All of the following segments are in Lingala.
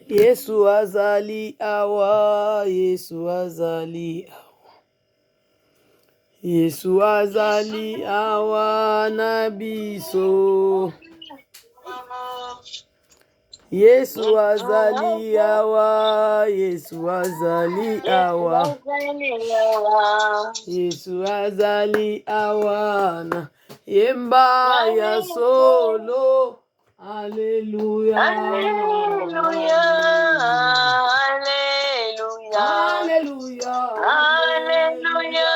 Yesu azali awa, Yesu azali awa. Yesu azali awa na biso. Yesu azali awa, Yesu azali awa. Yesu azali awa na yemba ya solo. Alléluia. Alléluia. Alléluia. Alléluia. Alléluia.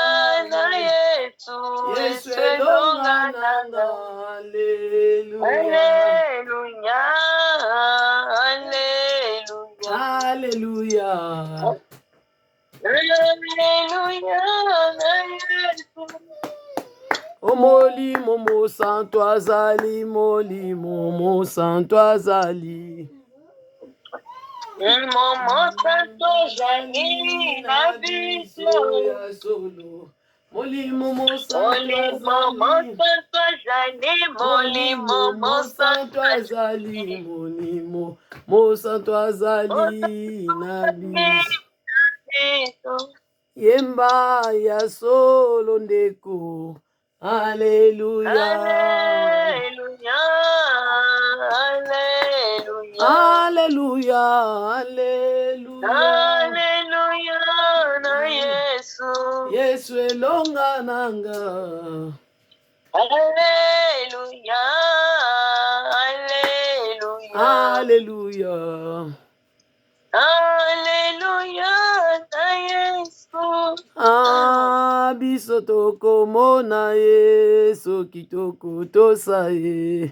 Na Yesu. Yesu elonga nanga. Alléluia. Alléluia. Alléluia. Alléluia. Alléluia. Na Yesu. Molimo mosantu azali, molimo mosantu azali. Molimo mosantu azali na biso. Ya solo. Molimo mosantu Molimo mosantu azali, molimo mosantu azali, molimo mosantu azali na biso. Yemba ya solo ndeko. Alléluia. Alléluia. Alléluia. Alléluia. Alléluia. Alléluia na Yesu. Yesu elonga nanga. Alléluia. Alléluia. Alléluia. Alléluia na Yesu. Ah, biso tokomona ye soki tokotosa ye.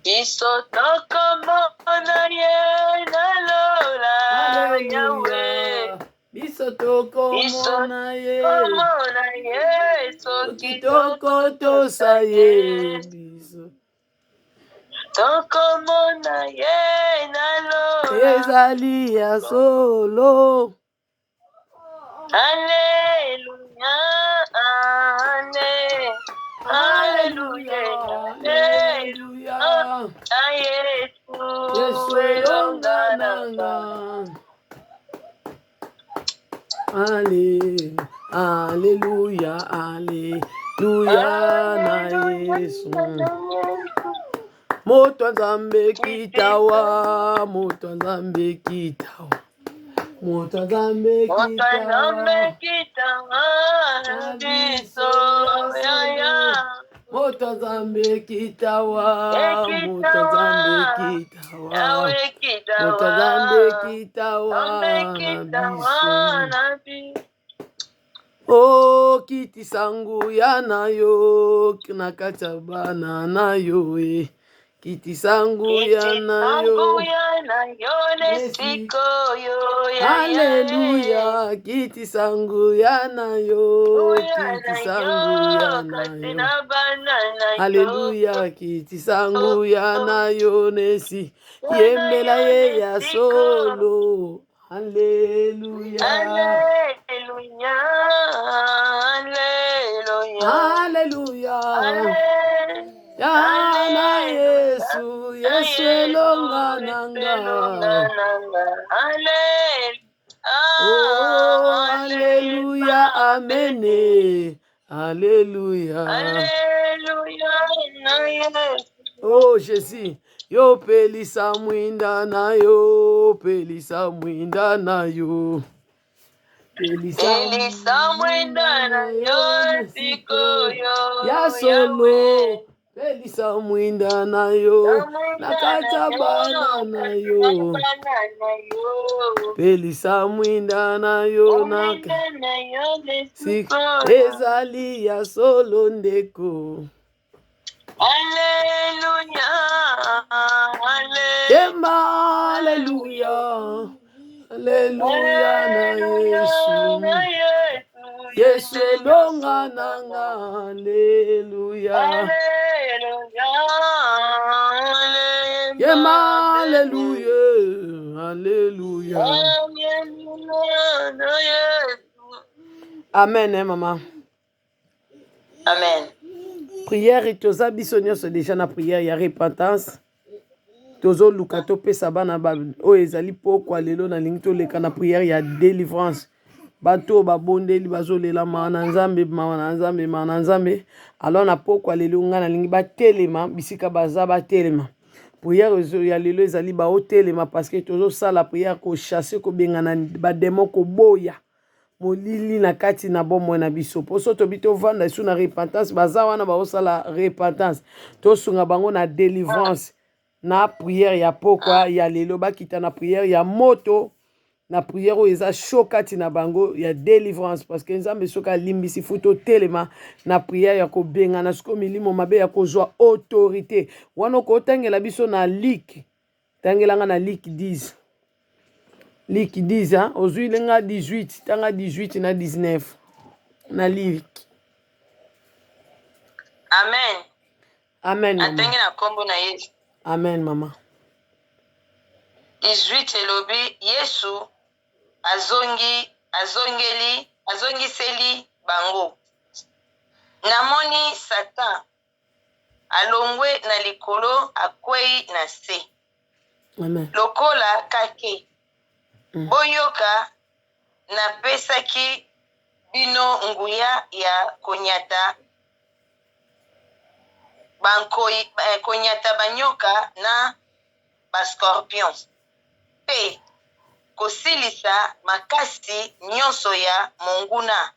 Biso tokomona ye na lola Yahweh. Biso tokomona ye. Tokomona ye soki soki tokotosa ye. Biso tokomona ye na lola. Ezali ya solo. Alléluia, Alléluia, Alléluia. Na Yesu, Yesu elonga nanga. Ale, Alléluia, Alléluia na Yesu. Moto ya Nzambe kitawa, moto ya Nzambe kitawa. Moto ya Nzambe Moto ya Nzambe kitawa. kitawa na biso yaya. Moto ya Nzambe kitawa, moto ya Nzambe kitawa. Yawe Moto ya kitawa. Nzambe kitawa Nzambe na kitawa biso. na biso. Okitisa nguya na yo na kati ya bana na yo e. Kitisa nguya na yo. Nguya na yo na sikoyo ya Alléluia, kitisa nguya na yo, Nguya na kitisa yo nguya na kati yo. na bana na yo. Alléluia, kitisa nguya na yo nesi. Yembela ye ya solo. Alléluia. Alléluia, Alléluia. Alléluia. Ya na Yesu, Yesu elonga nanga. Oh, Alléluia, amen. Alléluia. Alléluia, na Yesu. Oh Jésus, yo pelisa mwinda na yo, pelisa mwinda na yo. Pelisa Pelisa mwinda na yo sikoyo. Ya solo, pelisa mwinda na yo, na kati ya bana na yo. Pelisa mwinda na yo na si ezali ya solo ndeko. Alléluia, Alléluia. Yemba Alléluia, Alléluia na Yesu. Yesu elonga nanga, Alléluia. Alléluia, Yemba Alléluia, Alléluia. Amen, hein, maman. Amen. Prière toza biso nyonso déjà na prière ya repentance. Tozoluka topesa bana ba oyo ezali pokwa lelo. Nalingi toleka na prière ya délivrance. Bato oyo babondeli bazolela mawa na Nzambe, mawa na Nzambe, mawa na Nzambe. Alors na pokwa lelo ngai nalingi batelema bisika baza, batelema. Prière ya lelo ezali baotelema parce que tozosala prière kochasse, kobengana bademo, koboya molili na kati na bomoi na biso. Mpo so tobi tovanda esu na repentance, baza wana baosala repentance, tosunga bango na délivrance na prière ya pokwa ya lelo. Bakita na prière ya moto, na prière oyo eza chaud kati na bango ya délivrance, parce que Nzambe soki alimbisi, fu totelema na prière ya kobengana sikoyo milimo mabe, ya kozwa autorité wana. Okotangela biso na Luc, tangelanga na Luc 10, Luc 10, hein? Ozwi lenga 18, tanga 18 na 19 na Luc. Amen. Amen, mama. Atangi na nkombo na Yesu. Amen, mama. 18 elobi: Yesu azongi azongeli azongiseli bango: "Namoni Satan alongwe na likolo, akwei na se Amen. lokola kake. Boyoka, napesaki bino nguya ya konyata bankoi, konyata banyoka na bascorpion mpe kosilisa makasi nyonso ya monguna.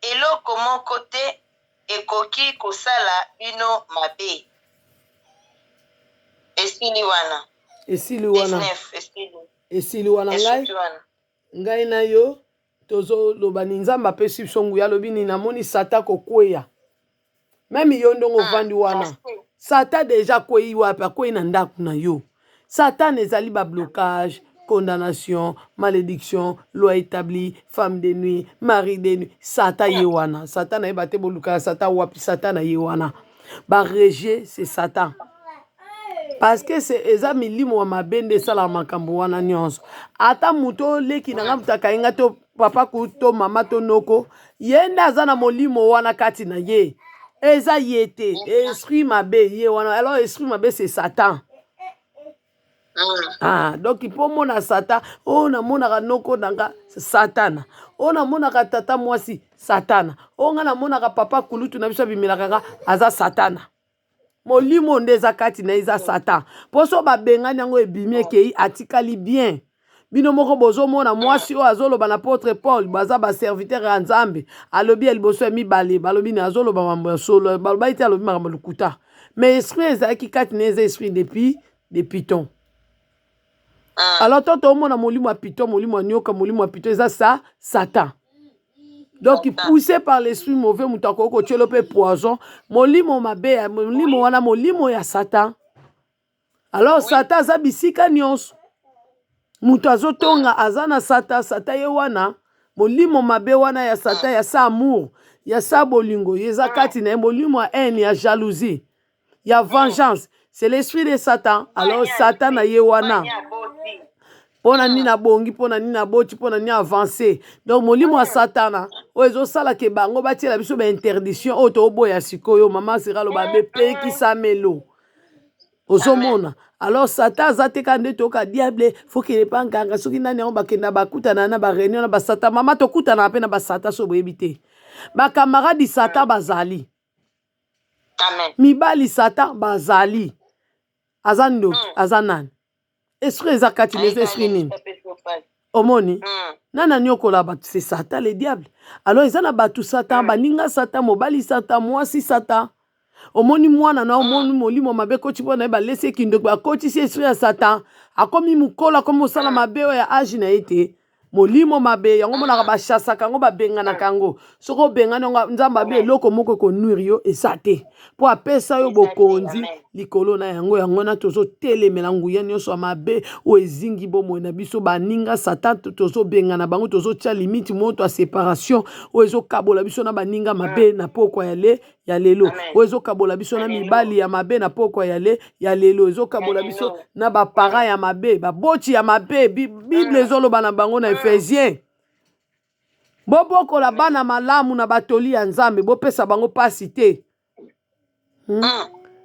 Eloko moko te ekoki kosala bino mabe." Esili wana. Esili wana. 19 esili. Esili wana ngai. Esuki wana. Ngai na yo tozoloba ni Nzambe apesi biso nguya. Alobi nini? Namoni Satan kokweya. Même yo ndongo ovandi wana, Merci. Satan déjà akwei wapi? Akwei na ndako na yo. Satan ezali bablocage, condamnation, malédiction, loi établie, femme de nuit, mari de nuit. Satan ye wana. Satan nayeba te bolukaka Satan wapi. Satan na ye wana, barejet, c'est Satan, parce que c'est eza milimo ya mabe nde esalaka makambo wana nyonso. Ata moto oleki na nga, moto akangi nga to papa ku to mama to noko, ye nde aza na molimo wana kati na ye. Eza ye te, esprit mabe ye wana. Alors esprit mabe, c'est Satan. Ah, donc mpo omona Satan oyo namonaka noko na nga, Satana oyo namonaka tata mwasi, Satana oyo nga namonaka papa kulutu na biso abimelaka nga, aza Satana. Molimo nde eza kati na ye, eza Satan. Mpo so babengani yango, ebimi, ekei, atikali bien. Bino moko bozomona mwasi oyo azoloba na apôtre Paul, baza baserviteur ya Nzambe. Alobi ya liboso, ya mibale, balobi ni azoloba mambo ya solo, balobaki te alobi makambo ya lokuta, mais esprit ezalaki kati na ye eza esprit depuis de python. Alors to toomona molimo ya python, molimo ya nyoka, molimo ya python eza sa Satan. Donc poussé par l'esprit mauvais, moto akoki kotiela mpe poison, molimo mabe ya molimo wana, molimo ya Satan. Alors Satan aza bisika nyonso. Moto azotonga aza na Satan. Satan ye wana, molimo mabe wana ya Satan, ya sa amour, ya sa bolingo, ye eza kati na ye, molimo ya haine, ya jalousie, ya vengeance, c'est l'esprit de Satan. Alors Satan na ye wana, mpo na nini abongi, mpo na nini aboti, mpo na nini avance? Donc molimo ya Satana oyo ezosalaka bango batiela biso bainterdiction oyo toboya sikoyo. Mama Sira aloba bepekisamelo, ozomona. Alors Satan aza te kaka nde toyoka diable, fokele pa nganga, soki nani yango bakenda bakutana na baréunion na basatan. Mama, tokutanaka mpe na basatan. So boyebi te, bakamaradi Satan bazali. Amen. Mibali Satan bazali. Aza ndoki, aza nani? Esprit eza kati na eza esprit nini? Omoni nani aniokola bato? C'est Satan, le diable. Alors eza na bato Satan, baninga Satan, mobali Satan, mwasi Satan. Omoni mwana na omoni molimo mabe ekoti mpo na ye, balesi ye kindoki, bakotisi esprit ya Satan. Akomi mokolo, akomi mosala mabe oyo ya age na ye te. Molimo mabe yango omonaka bashasaka yango, babenganaka yango. Soki obengani yango, Nzambe abi eloko moko ekonuire yo eza te, mpo apesa yo bokonzi likolo na yango. Yango wana tozotelemela nguya nyonso ya mabe oyo ezingi bomoi na biso. Baninga Satan, tozobengana bango, tozotia limite, moto ya séparation oyo ezokabola biso na baninga mabe na pokwa ya lelo, oyo ezokabola biso na mibali ya mabe na pokwa ya lelo, ezokabola biso na baparent ya mabe, baboti ya mabe. Bible ezoloba na bango na Ephésien: bobokola bana malamu na batoli ya Nzambe, bopesa bango pasi te.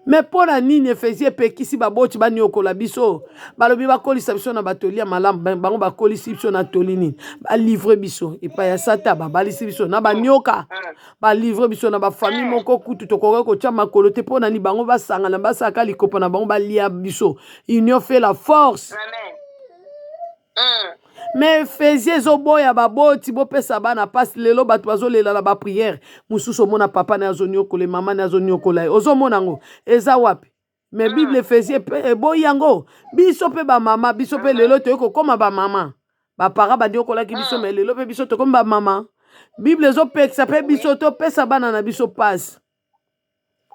Me mpo na nini Efesie epekisi baboti banyokola biso? Balobi bakolisa biso na batoli ya malamu, bango bakolisi biso na toli nini? Balivre biso epai ya Satan, babalisi biso na banyoka, balivre biso na bafamille moko kutu tokoki kotya makolo te. Mpo na nini bango basangana, basalaka likopa na bango, balia biso? Union fait la force. Amen. Mais Efesie ezoboya baboti bopesa bana mpasi. Lelo bato bazolela na bapriere mosusu, omona papa na ye azoniokola, mama na ye azoniokola ye, ozomona yango eza wapi? Mais Bible Efesie eboyi yango. Biso mpe bamama, biso mpe lelo toyei kokóma bamama, bapara baniokolaki biso, mais lelo mpe biso tokomi bamama. Bible ezopekisa mpe biso topesa bana na biso mpasi.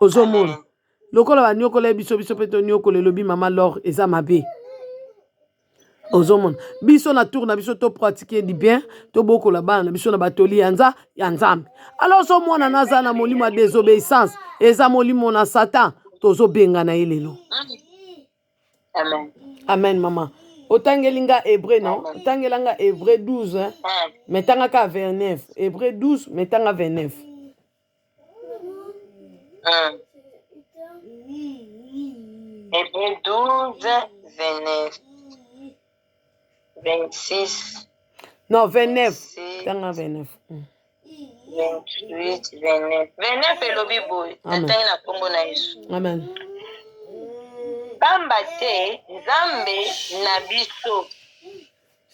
Ozomona lokola baniokola biso, biso mpe toniokola. Elobi mama Lor, eza mabe. Ozomona biso na tour na biso topratike du bien, tobokola bana na biso na batoli ya nza ya Nzambe. Alors so mwana na aza na molimo ya désobéissance, eza molimo na Satan, tozobengana ye lelo. Amen. Amen. Mama, otangeli nga Hébreu, non? Otangela nga Hébreu 12, hein? Mais tangaka 29. Hébreu 12, mais tanga 29. Hébreu 12, 29, 26. Non, 29. Tanga 29. 28, 29. 29 elobi boye. Amen. Natangi na nkombo na Yesu. Amen. Pamba te Nzambe na biso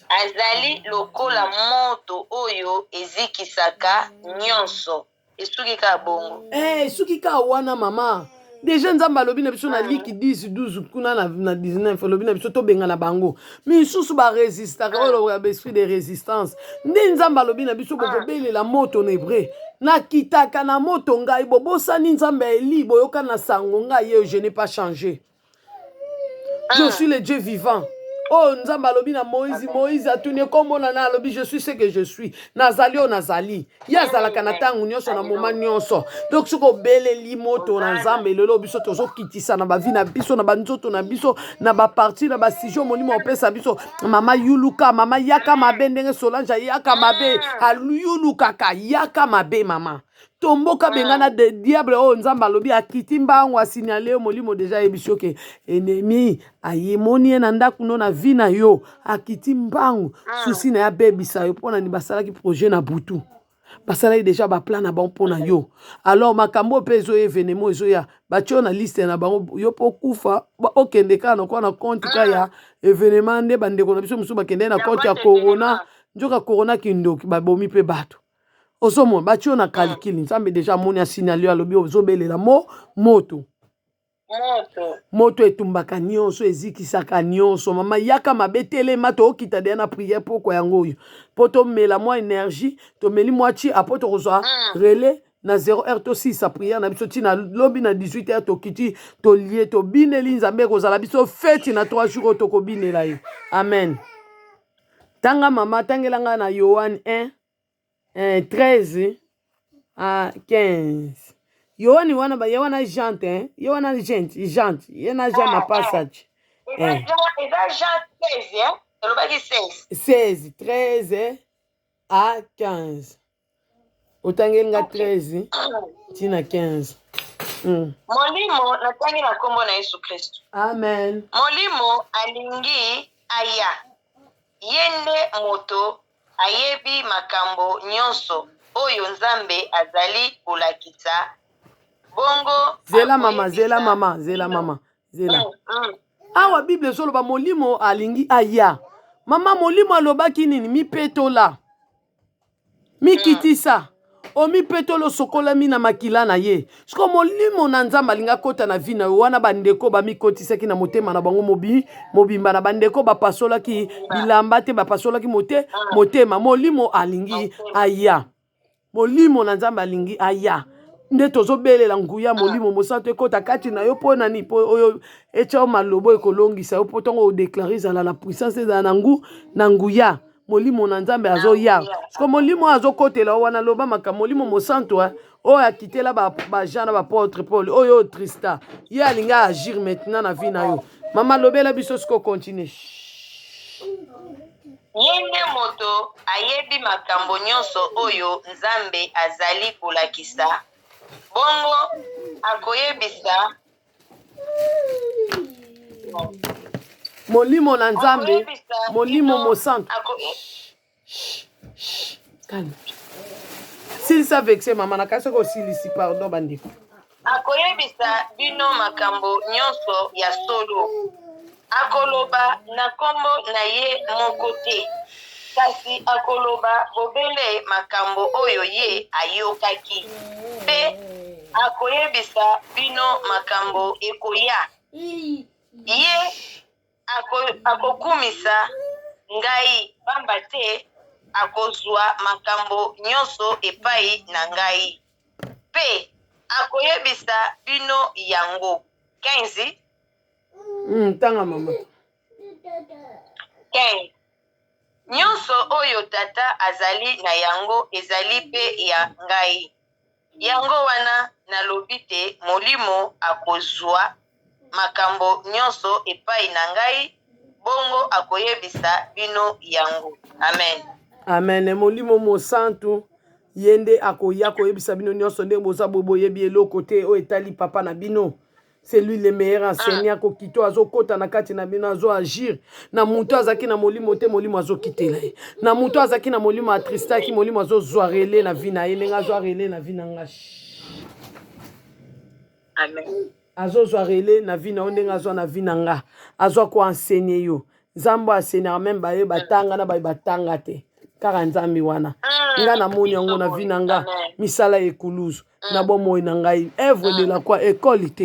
azali lokola moto oyo ezikisaka nyonso. Esuki kaka bongo. Eh, esuki kaka wana, mama. Déjà Nzambe alobi na biso na Liki 10 12 kuna na 19, alobi na biso tobengana bango misusu barésistaka, oyo ya baesprit de résistance. Nde Nzambe alobi na biso bokobelela moto na hébreu, nakitaka na moto ngai. Bobosani Nzambe ya Eli? Boyoka na sango ngai ye, je n'ai pas changé, je suis le Dieu vivant. Oyo Nzambe alobi na Moïse, Moïse atuni ekombo na na, alobi: "Je suis ce que je suis." Nazali oyo nazali. Ye azalaka na ntango nyonso, na moma nyonso. Donc soki obeleli moto na Nzambe lelo, biso tozokitisa na bavi na biso, na banzoto na biso, na baparti, na basujet molimo opesa biso. Mama, yuluka. Mama, yaka mabe ndenge Solange ayaka mabe, aluyulukaka, yaka mabe. Mama, tomboka, bengana de diable oyo Nzambe alobi akiti mbangu, asignale yo. Molimo déjà ayebisi yo ke ennemi ayemoni ye na ndako no, na vie na yo, akiti mbangu. Susi na ye abebisa yo. Mpo na nini? Basalaki projet na butu, basalaki déjà baplan na bango mpo na yo. Alors makambo oyo mpe ezoya, événement ezoya, batie yo na liste na bango, yo mpo okufa, okende kaka nakoa na compte ka ya événement. Nde bandeko na biso mosusu bakende na compte ya corona, nzoka corona kindoki, babomi mpe bato. Ozomona batie yo na calcul. Nzambe déjà amoni, asignale yo, alobi ozobelela mo moto. Moto. Moto etumbaka nyonso, ezikisaka nyonso. Mama, yaka mabe, telema, tookita deya na prière. Poko yango oyo mpo tomela mwa énergie, tomeli mwa ti apo tokozwa relais na 0 heure, tosilisa prière na biso ntina lobi na 18 heure. Tokiti, tolie, tobineli Nzambe, ekozala biso feti na 3 jours oyo tokobinela ye. Amen. Tanga, mama, tangela ngai na Yohane 1, 13 à 15. Yohane wana, ye wana Jean te, ye wana gente Jean, ye na Jean na passage. Eza Jean 16, hein? Elobaki 16. 16, 13 à 15. Otangeli nga 13 ntina 15. Molimo, natangi na nkombo na Yesu Kristu. Amen. Molimo alingi aya, ye nde moto ayebi makambo nyonso oyo Nzambe azali kolakisa. Bongo Zela, mama, zela, mama, zela, mama, zela. Awa Bible ezoloba molimo alingi aya. Mama, molimo alobaki nini? Mipetola, mikitisa, omipetola, osokolami na makila na ye. Siko molimo na Nzambe alingi akɔta na vie na yo wana. Bandeko bamikotisaki na motema na bango mobimba na bandeko bapasolaki bilamba te, bapasolaki motema. Molimo alingi aya, molimo na Nzambe alingi aya. Nde tozobelela nguya molimo mosantu ekɔta kati na yo. Mpo nani? Mpo oyo etya yo malobo, ekolongisa yo, mpo ntongo odeklare ezala na puissance, ezala na nguya. Molimo na Nzambe azoya. Siko molimo oyo azokotela yo wana, loba makambo. Molimo mosantu oyo akitela bajean na baapôtre Paul, oyo Tristan, ye alingi agir maintenant na vie na yo. Mama, lobela biso siko, continue. Ye nde moto ayebi makambo nyonso oyo Nzambe azali kolakisa. Bongo akoyebisa. Molimo na Nzambe, Molimo Mosantu. Calme. Silisa vexe mama na kasi osilisi pardon bandeko. Akoyebisa bino makambo nyonso ya solo. Akoloba na nkombo na ye moko te, kasi akoloba bobele makambo oyo ye ayokaki, mpe akoyebisa bino makambo ekoya. Ye akokumisa ngai, pamba te akozwa makambo nyonso epai na ngai, mpe akoyebisa bino yango. 15. Tanga mama. 15. Nyonso oyo Tata azali na yango ezali mpe ya ngai. Yango wana nalobi te Molimo akozwa makambo nyonso epai na ngai, bongo akoyebisa bino yango. Amen. Amen. Molimo Mosantu ye nde akoya koyebisa bino nyonso ndenge boza boye, boyebi eloko te oyo etali papa na bino. C'est lui le meilleur enseignant. Kokito azokota na kati na bino, azo agir na moto azalaki na molimo te, molimo azokitela ye. Na moto azalaki na molimo atristaki, molimo azozwa relais na vie na ye, ndenge azwa relais na vie na nga. Amen. Azozwa relais na vie na yo ndenge azwa na vie na nga. Azwa ko enseigner yo. Nzambe asenaka meme baye batanga na baye batanga te. Kaka Nzambe wana. Nga namoni yango na vie na nga, misala ya ekuluzu na bomoi na ngai, œuvre de la croix, école te.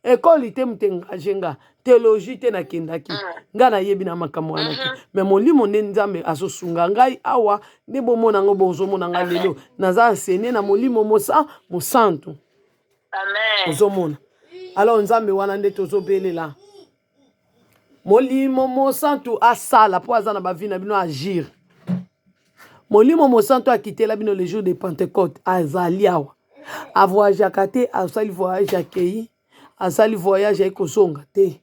École te moto engage nga, théologie te nakendaki. Nga nayebi na makambo wana te. Mais molimo nde Nzambe azosunga ngai awa, nde bomona yango, bozomona ngai lelo. Naza enseigné na molimo mosa mosantu. Ozomona. Alors Nzambe wana nde tozobelela. Molimo Mosantu asala mpo aza na bavi na bino, agir. Molimo Mosantu akitela bino le jour de Pentecôte, azali awa. Avoyageaka te, asali voyage akei, asali voyage aye kozonga te.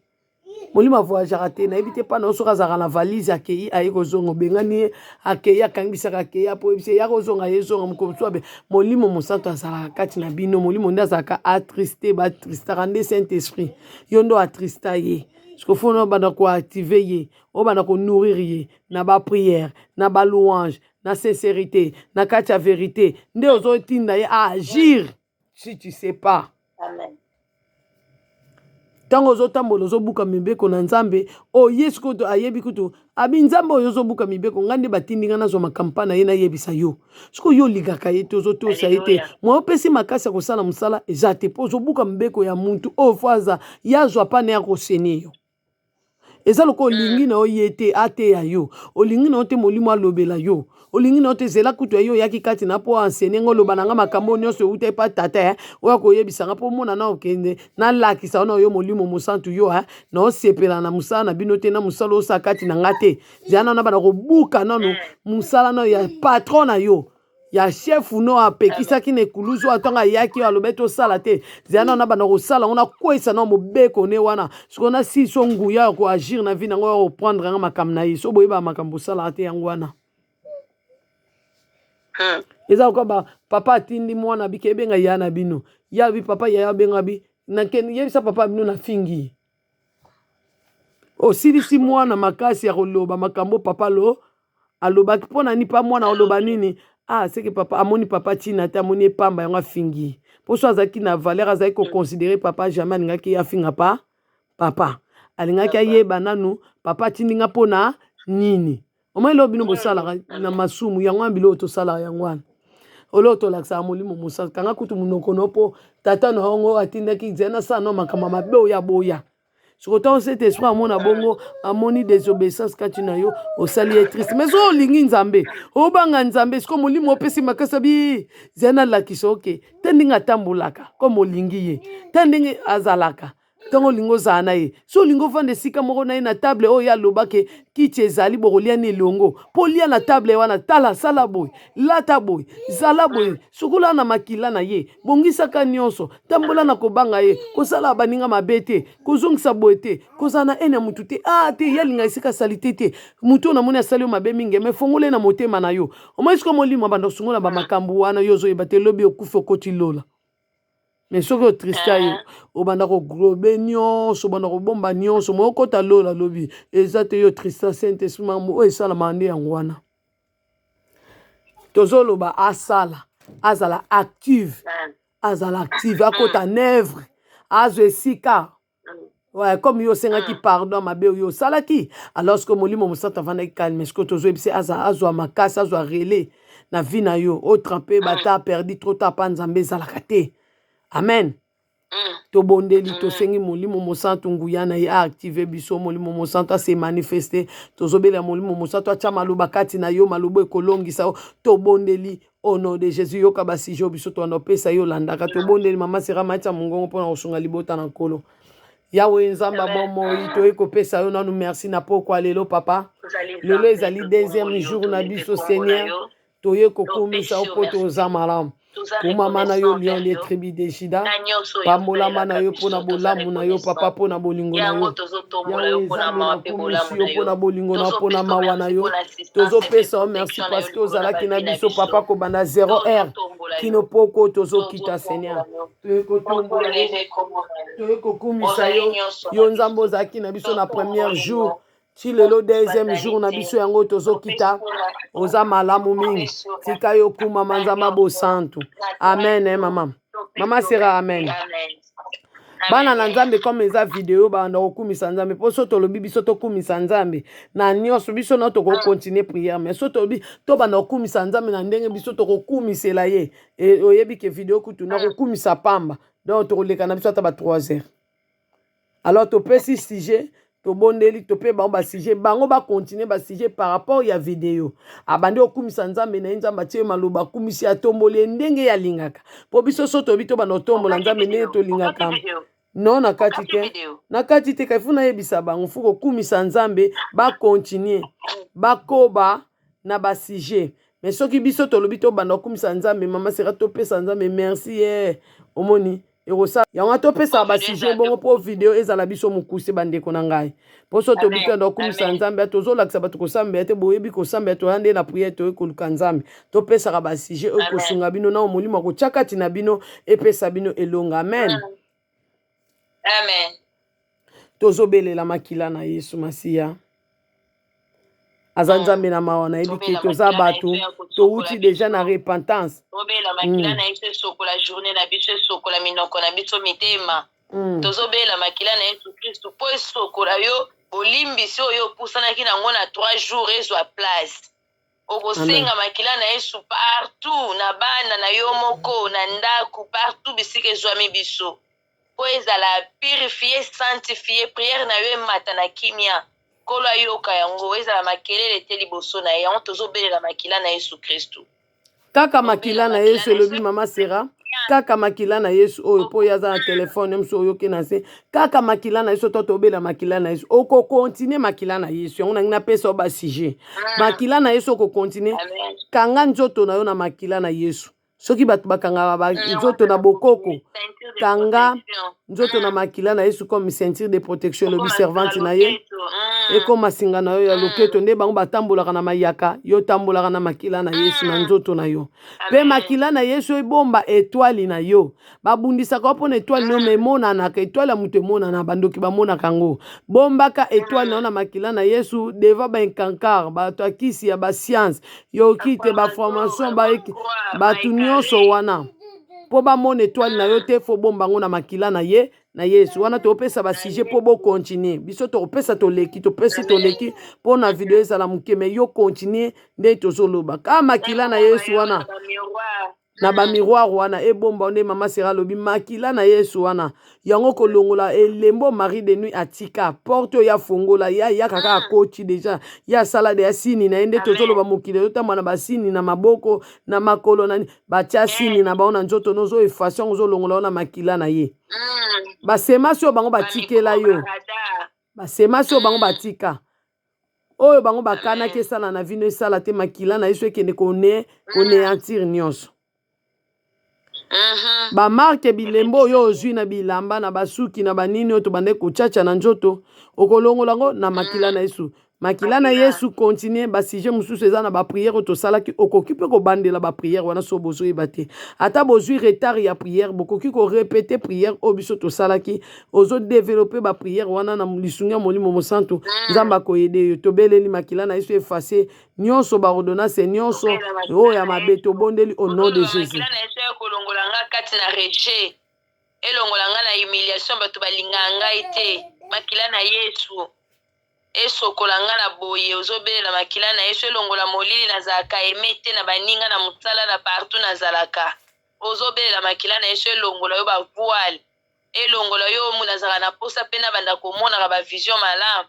Molimo avoyageaka te, nayebi te pana soki azalaka na valise akei aye kozonga, obengani ye akei, akangisaka akei, apo oyebisi ye ya kozonga, ye zonga mokolo mosusu abe. Molimo Mosantu azalaka kati na bino, molimo nde azalaka attriste, batristaka nde Saint Esprit. Yo nde oatrista ye. Sikoyo fo obanda koactive ye, obanda konourrir ye na baprière, na balouange, na sincérité, na kati ya vérité, nde ozotinda ye aagir si tu sais pas. Amen. Ntango ozotambola ozobuka mibeko na Nzambe, oye sikoyo ayebi kutu abi Nzambe oyo ozobuka mibeko, ngai nde batindi ngai nazwa makampa na ye nayebisa yo. Sikoyo yo olingaka ye te, ozotosa ye te, mwa opesi makasi ya kosala mosala eza te, mpo ozobuka mibeko ya muntu oyo fo aza ye azwa pa na ye akosenie yo. Eza lokola olingi na yo ye te ateya yo, olingi na yo te molimo alobela yo, olingi na yo te zela kutu ya yo oyaki kati na mpo enseigne nga, oloba na nga makambo nyonso euta epa tata oyo akoyebisa nga mpo omona na okende nalakisa yo na yo molimo mosantu yo na osepela na mosala na bino te, na mosala osala kati na nga te. Zela nano bana kobuka nano mosala na ya patron na yo ya chef no apekisaki na ekuluzu oyo ntango ayaki oyo alobaki tosala te. Zela nano nabanda kosala yango, nakweyisa nano mobeko ne wana, sikoyo nasilisa nguya ya koagir na vie nango, ya koprendre yanga makambo na ye. So boyebaka makambo osalaka te, yango wana. Eza lokola ba papa atindi mwana bike ebenga ya na bino, ya bi papa ya abenga bi nakende yebisa papa bino nafingi ye. Osilisi mwana makasi ya koloba makambo papa lo alobaki mpo na nini pa mwana oloba nini? Ah, seke papa amoni papa ntina te, amoni epamba yango afingi ye. Mpo so azalaki na valeur, azalaki koconsidere papa, jamais alingaki afinga pa papa. Alingaki ayeba nanu papa atindi nga mpo na nini. Omoni eloko bino bosalaka na masumu yango wana, biloko tosalaka yango wana, oloko tolakisaka molimo mosantu. Kanga kutu monoko no mpo tata na yango atindaki nzela nasala no makambo ya mabe oyo aboya. Sikoyo ntango Saint Esprit amona bongo, amoni désobéissance kati na yo, osali ye triste. Mais soki olingi Nzambe, obanga Nzambe, sikoyo molimo opesi makasi abi zela nalakisa oke te ndenge atambolaka comme olingi ye te ndenge azalaka. Ntango olingi ozala na ye, so olingi ofanda esika moko na ye na table oyo ye alobake kiti ezali bokolia ni elongo, mpo olia na table wana, tala sala boye, lata boye, zala boye, sukola na makila na ye, bongisaka nyonso, tambola na kobanga ye, kosala baninga mabe te, kozongisa boye te, kozala na haine ya mutu te. Ah te, ye alinga esika salite te, mutu oyo namoni asali yo mabe mingi, mais fongola ye na motema na yo. Omoni sikoyo molimo abanda kosungola bamakambo wana, yo ozoyeba te, lobi okufi okoti lola. Mais soki otrista ye, obanda koglobe nyonso, obanda kobomba nyonso, mo okota lola lobi eza te. Yo trista Saint Esprit, makambo oyo esalamaka nde yango wana. Tozoloba asala, azala active, azala active, akota en œuvre, azwa esika. Ouais, comme yo osengaki pardon mabe oyo osalaki, alors que Molimo Mosantu avandaki calme. Sikoyo tozoyebisa aza azwa makasi, azwa relais na vie na yo. Otrempe bata perdu trop tard pa Nzambe ezalaka te. Amen. Tobondeli, tosengi Molimo Mosantu nguya na ye aactive biso. Molimo Mosantu ase manifeste. Tozobela Molimo Mosantu atya maloba kati na yo, maloba ekolongisa yo. Tobondeli au nom de Jésus. Yoka basije oyo biso toanda opesa yo, olandaka. Tobondeli. Mama Sera, matia mongongo mpona kosunga libota na Nkolo. Yawe Nzambe ya bomoi, toyei kopesa yo nanu merci na pokwa lelo, papa. Lelo ezali deuxième jour na biso, Seigneur. Toye kokumisa yo mpo toza malamu. Kumama na yo, Lion de tribu de Juda. Pambolama na yo mpo na bolamu na yo, papa, mpo na bolingo na yo. Yawe Nzambe, nakumisi yo mpo na bolingo na yo, mpo na mawa na yo. Tozopesa yo merci parce que ozalaki na biso, papa, kobanda 0 heure kino poko tozokita. Seigneur, toye kotombola yo, toye kokumisa yo. Yo Nzambe ozalaki na biso na premier jour ti lelo deuxième jour na biso, yango tozokita. Oza malamu mingi, tika yo kumama, Nzambe bosantu. Amen. Eh, mama, mama Sera, amen. Bana na Nzambe, comme eza video, banda kokumisa Nzambe, mpo so tolobi biso tokumisa Nzambe na nyonso, biso na tokocontinue prière. Mais so tolobi tobanda kokumisa Nzambe na ndenge biso tokokumisela ye, oyebi ke video kutu na kokumisa pamba, donc tokoleka na biso ata ba 3 heures. Alors topesi sujet, tobondeli, tope bango basujet, bango bacontinue basujet par rapport ya video. Abandi okumisa Nzambe na ye, Nzambe atie maloba, akumisi, atomboli ye ndenge ye alingaka. Mpo biso so toyebi tobanda kotombola Nzambe ndenge tolingaka, non, na kati te, na kati te. Kai fu nayebisa bango fu kokumisa Nzambe, bacontinue, bakoba na basujet. Mais soki biso tolobi tobanda kokumisa Nzambe, mama Sera, topesa Nzambe merci ye, omoni ekosala yango. Topesaka basujet bongo mpo video ezala biso mokuse, bandeko na ngai. Mpo so tobi toyanda kokumisa Nzambe, tozolakisa bato kosambela te. Boyebi kosambela, toya nde na prière, toye koluka Nzambe. Topesaka basujet oyo kosunga bino na Molimo akotya kati na bino, epesa bino elonga. Amen. Amen. Tozobelela makila na Yesu Masiya. Aza Nzambe na mawa. Nayebi ke toza bato touti deja na repentance. Tobela makila na Yesu, esokola journée na biso, esokola minoko na biso, mitema. Tozobela makila na Yesu Kristu mpo esokola yo. Bolimbisi oyo opusanaki nango na 3 jours ezwa place. Okosenga makila na Yesu partout, na bana na yo moko, na ndako, partout bisika ezwami biso, mpo ezala purifie, sanctifie. Prière na yo emata na kimia, Nkolo ayoka yango, ezala makelele te liboso na ye. Yango tozobelela makila na Yesu Kristu. Kaka makila na Yesu, elobi mama Sera, kaka makila na Yesu oyo, mpo oyo aza na telefone mosu oyoki na se. Kaka makila na Yesu, to tobela makila na Yesu, okokontinue makila na Yesu. Yango nangi napesa yo basujet. Makila na Yesu, okokontinue. Kanga nzoto na yo na makila na Yesu. Soki bato bakangaka nzoto na bokoko, kanga nzoto na makila na Yesu comme ceinture de protection, elobi servante na ye. Ekoma singa na yo ya loketo. Nde bango batambolaka na mayaka, yo tambolaka na makila na Yesu na nzoto na yo. Mpe makila na Yesu ebomba étoile na yo. Babundisaka yo mpona étoile na yo, ma emonanaka. Étoile ya moto emonana, bandoki bamonaka yango. Bombaka étoile na yo na makila na Yesu devant bainkankar, bato ya kisi ya bascience, yoki te, baformation, bato nyonso wana, mpo bamona étoile na yo te. Fo bomba yango na makila na ye, na Yesu. Wana topesa basujet mpo bokontinue. Biso tokopesa, toleki, topesi, toleki mpo na video ezala moke. Me yo continue nde tozoloba ka makila na Yesu wana na bamiroir wana ebomba. Nde mama Sera alobi, makila na Yesu wana, yango kolongola elembo mari de nuit atika, porte oyo afongola ye, ayaka kaka, akoti deja, ye asala de asini na ye. Nde tozoloba mokili ezotambola na basini na maboko, na makolo, na batia sini na bango na nzoto. No ozoefase yango, ozolongola yo na makila na ye. Basemasi oyo bango batikela yo, basemasi oyo bango batika, oyo bango bakanaki esala na vino, esala te. Makila na Yesu ekende kone konéantir nyonso. Bamarques, bilembo oyo ozwi na bilamba, na basuki, na banini oyo tobandaki kotiatia na nzoto, okolongola yango na makila na Yesu. Makila na Yesu continue ba sujet mosusu eza na ba prière oyo tosalaki, okoki mpe kobandela ba prière wana so bozoyeba te. Ata bozwi retard ya prière, bokoki ko répéter prière oyo biso tosalaki, ozo développer ba prière wana na lisungi ya Molimo Mosantu, Nzambe akoyede yo. Tobeleli makila na Yesu effacer nyonso ba ordonnance nyonso oyo ya mabe, tobondeli au nom de Jésus. Makila na Yesu ya kolongola nga kati na rejet, elongola nga na humiliation, bato balingaka ngai te. Makila na Yesu esokola nga na boye, ozobelela makila na Yesu elongola molili, nazalaka aime te na baninga, na mosala, na partout nazalaka. Ozobelela makila na Yesu elongola yo bavoile, elongola yo omu nazalaka na posa mpe nabanda komonaka bavision malamu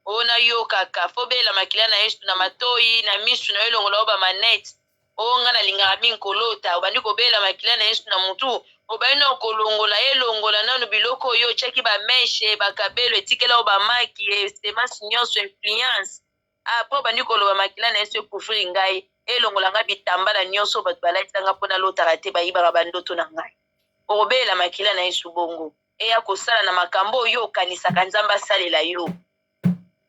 oyo nayokaka. Fo belela makila na Yesu na matoyi, na misu na yo, elongola yo bamanete oyo nga nalingaka mingi kolota. Obandi kobelela makila na Yesu na mutu, obandi na kolongola, elongola nanu biloko oyo otiaki, bameshe, bakabelo, etikela oyo bamaki, semence nyonso, influence. Apres obandi koloba makila na Yesu ekouvrir ngai, elongola ngai bitambala nyonso bato balatisanga mpo nalotaka te, bayibaka bandoto na ngai. Okobelela makila na Yesu bongo eya kosala na makambo oyo okanisaka Nzambe asalela yo,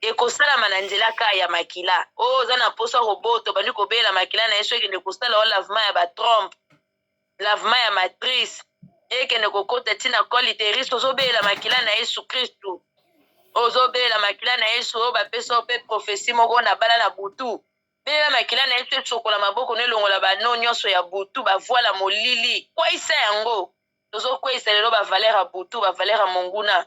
ekosalama na nzela kaka ya makila. Oyo oza na mposa kobota, obandi kobelela makila na Yesu ekende kosala o lavement ya batrompe, lavement ya matrice, ekende kokota ntina col utérus. Ozobelela makila na Yesu Kristu, ozobelela makila na Yesu oyo bapesa yo mpe prophétie moko na bala na butu. Belela makila na Yesu esokola maboko no, elongola bano nyonso ya butu, bavoile molili, kweyisa yango. Tozokweyisa lelo bavaleur ya butu, bavaleur ya monguna,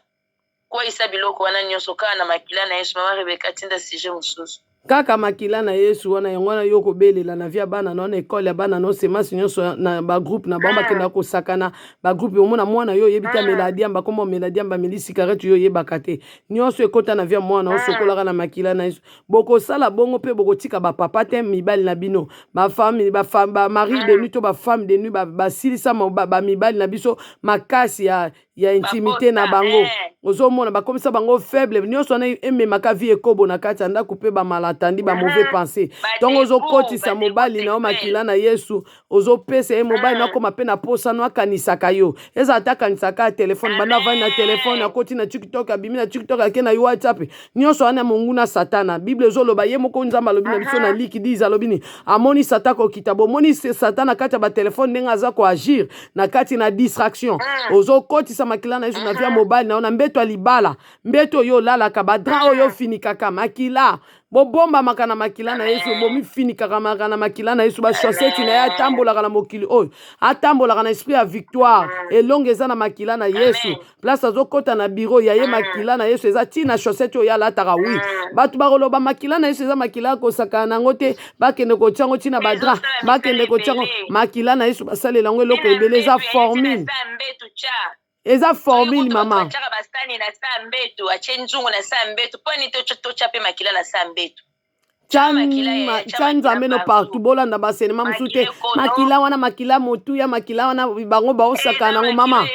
kweyisa biloko wana nyonso kaka na makila na Yesu. Mama Rebeka, tinda sujet mosusu. Kaka makila na Yesu wana, yango wana yo kobelela na vie ya bana na yo, na ekole ya bana na yo, semence nyonso na bagroupe na bango bakendaka kosakana, bagroupe omona mwana yo oyebi te, amela diamba, kombo amela diamba, ameli cigarette, yo oyebaka te, nyonso ekota na vie ya mwana, osokolaka na makila na Yesu. Bokosala bongo mpe bokotika bapapa te, mibali na bino, bafamille, bamari de nuit to bafemme de nuit, basilisa bamibali na biso makasi ya intimité na bango. Ozomona bakomisa bango faible, nyonso wana ememaka vie ekobo na kati ya ndako mpe bamalatandi, bamauvais pensée. Ntongo ozokotisa mobali na yo makila na Yesu, ozopesa ye mobali nakoma mpe na posa no akanisaka yo, ezala ata akanisaka ya telefone, banda avandi na telefone, akoti na TikTok, abimi na TikTok, ake na WhatsApp, nyonso wana monguna Satana. Bible ezoloba, ye moko Nzambe alobi na biso na Luc 10, alobi nini? Amoni Satan kokita. Bomoni Satan na kati ya batelefone ndenge aza koagir na kati na distraction. Ozokotisa makila na Yesu na vie ya mobali na yo, na mbeto ya libala, mbeto oyo olalaka, badrap oyo ofinikaka, makila, bobombamaka na makila na Yesu, bomifinikaka maka na makila na Yesu, bachaussette na ye atambolaka na mokili oyo, atambolaka na esprit ya victoire, elongo eza na makila na Yesu. Place azokɔta na bureau ya ye, makila na Yesu eza ntina chaussette oyo alataka. Wi, bato bakoloba makila na Yesu eza makila ya kosakana nango te, bakende kotia yango ntina badrap, bakende kotia yango makila na Yesu, basalela yango eloko ebele, eza formule, eza formule, mama. Atiaka basani na sa mbeto, atie nzungu na sa mbeto, mpo nini totya mpe makila na sa mbeto? Tya Nzambe no partout. Bolanda basenema mosusu te, makila wana, makila motuya, makila wana bango baosaka nango, mama.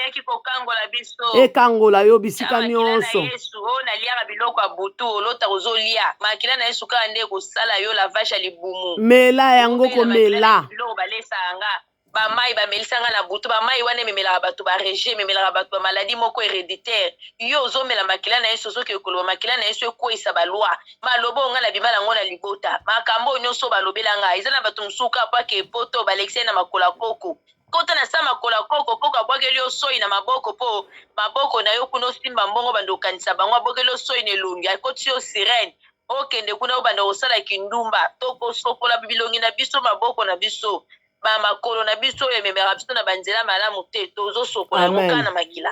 Ekangola yo bisika nyonso. Oyo naliaka biloko ya butu, olota ozolia, makila na Yesu kaka nde ekosala yo lavage ya libumu. Mela yango, komela. Biloko balesaka nga, bamai bamelisa nga na butu, bamai wana ememelaka bato barejet, ememelaka bato bamaladi moko héréditaire. Yo ozomela makila na Yesu, ozokende koloba makila na Yesu ekweyisa balwa, maloba oyo ngai nabima nango na libota, makambo oyo nyonso balobela ngai. Eza na bato mosusu kaka po ake poto, balekisi ye na makolo ya koko, kota na sa makolo ya koko, koko abwakeli yo soi na maboko, mpo maboko na yo kuna osimba mbongo, bando okanisa bango, abwakeli yo soi na elongi, akotisi yo sirene, okende kuna obanda kosala kindumba. Tokosokola bilongi na biso, maboko na biso, bamakolo na biso oyo ememaka biso na banzela malamu te, tozosokola yango kaka na makila.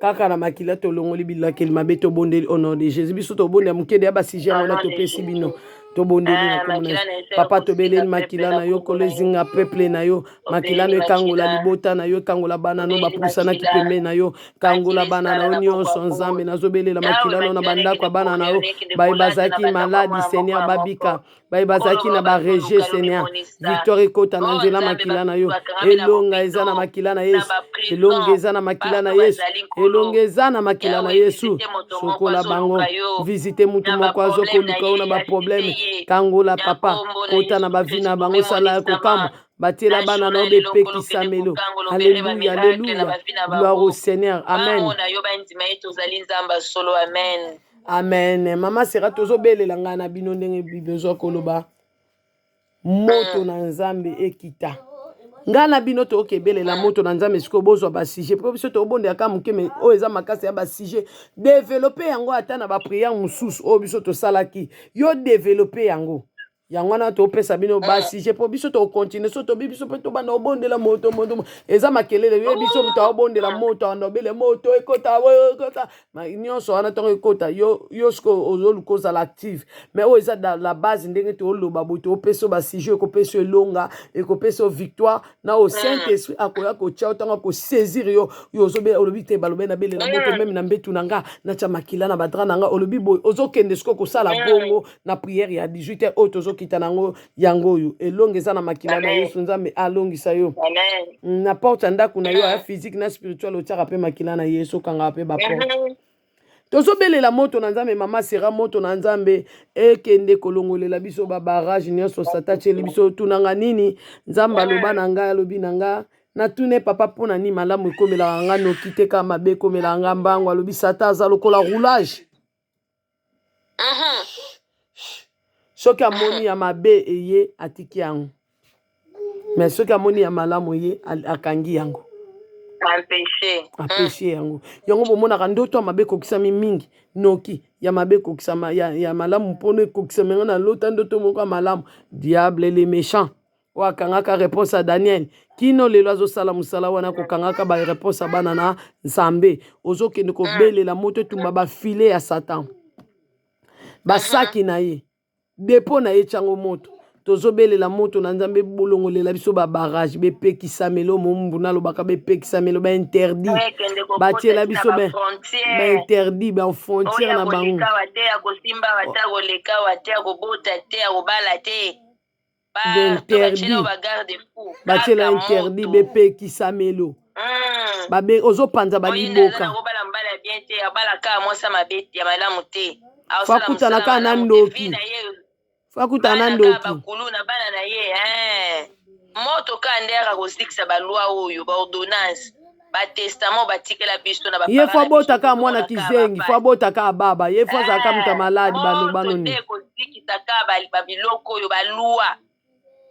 Kaka na makila tolongoli bilakeli mabe. Tobondeli au nom de Jésus. Biso tobondela mokede ya basujet yango wana topesi bino. Tobondeli na kombo na Papa, tobeleli makila na yo, kolo ezinga peuple na yo, makila no ekangola libota na yo, ekangola bana no bapusanaki pembeni na yo, kangola bana na yo nyonso. Nzambe, nazobelela makila no na bandako ya bana na yo, baye bazalaki maladi, Seigneur, babika, baye bazalaki na barejet, Seigneur, victoire ekota na nzela makila na yo. Elonga eza na makila na Yesu, elonga eza na makila na Yesu, elonga eza na makila na Yesu. Sokola bango, visite mutu moko azokoluka yo na baproblème, kangola papa, kota na bavi na bango, sala ya kokamwa, batiela bana na yo bepekisamelo. Alleluya, alleluya, gloire au Seigneur, amen. Yo bandima ye, tozali Nzambe solo, amen. Amen. Mama Sera, tozobelela ngai na bino ndenge Bible ezwa koloba moto na Nzambe ekita. Ngai na bino tokebelela moto na Nzambe sikoyo bozwa ba sujet mpo biso tobondela kaka moke me oyo eza makasi ya ba sujet developpe yango ata na ba prière mosusu oyo biso tosalaki yo developpe yango yango wana topesa bino ba sujet mpo biso tokontinue so tobi biso mpe tobanda obondela moto moto eza makelele yo biso moto aobondela moto anda obele moto ekota ekota nyonso wana ntango ekota yo yo sikoyo ozoluka ozala active mais oyo eza la base ndenge tooloba boye topesa yo basujet ekopesa yo elonga ekopesa yo victoire na oyo saint esprit akoya kotya yo ntango akosaisir yo yo ozobela olobi te balobi nabelela moto meme na mbetu na nga natya makila na badra na nga olobi boye ozokende sikoyo kosala bongo na prière ya 18 heures oyo tozokita na yango yango oyo elonga eza na makila na Yesu Nzambe alongisa yo na porte ya ndako na yo ya physique na spirituel otiaka mpe makila na Yesu okangaka mpe baporte tozobelela moto na Nzambe mama sera moto na Nzambe ekende kolongolela biso babarrage nyonso sata tieli biso tunanga nini Nzambe aloba na ngai alobi na ngai natune papa mpo na nini malamu ekomelaka ngai noki te kaka mabe ekomelaka ngai mbango alobi sata aza lokola roulage Soki amoni ya mabe eye atiki yango mais soki amoni ya malamu eye akangi yango Empêche. Apeshe yango yango bomonaka ndoto ya mabe ekokisami mingi noki ya mabe ekokisama ya, ya malamu mpono ekokisama yango nalota ndoto moko ya malamu diable le méchant oyo akangaka reponse ya Daniel kino lelo azosala mosala wana kokangaka ba reponse ya bana na Nzambe. Ozokende kobelela moto etumba ba filet ya Satan, basaki na ye, depo na ye tiango moto. Tozobelela moto na Nzambe bolongolela biso ba barrage bepekisamelo mombu nalobaka bepekisamelo ba interdit batiela biso ba interdit ba frontière na bango te ya kosimba te koleka te ya kobota te ya kobala te Interdit batiela interdit bepekisamelo babe ozopanza baliboka fakutana kaka na ndoki fakutana na ndoki na bana na ye moto kaka nde aka kozikisa baloi oyo baordonnance batestament batikela biso na ye fo abota kaka mwana kizengi fo abota kaka baba ye fo azalaka moto ya maladi baloba noni kozikisa kaka babiloko oyo balua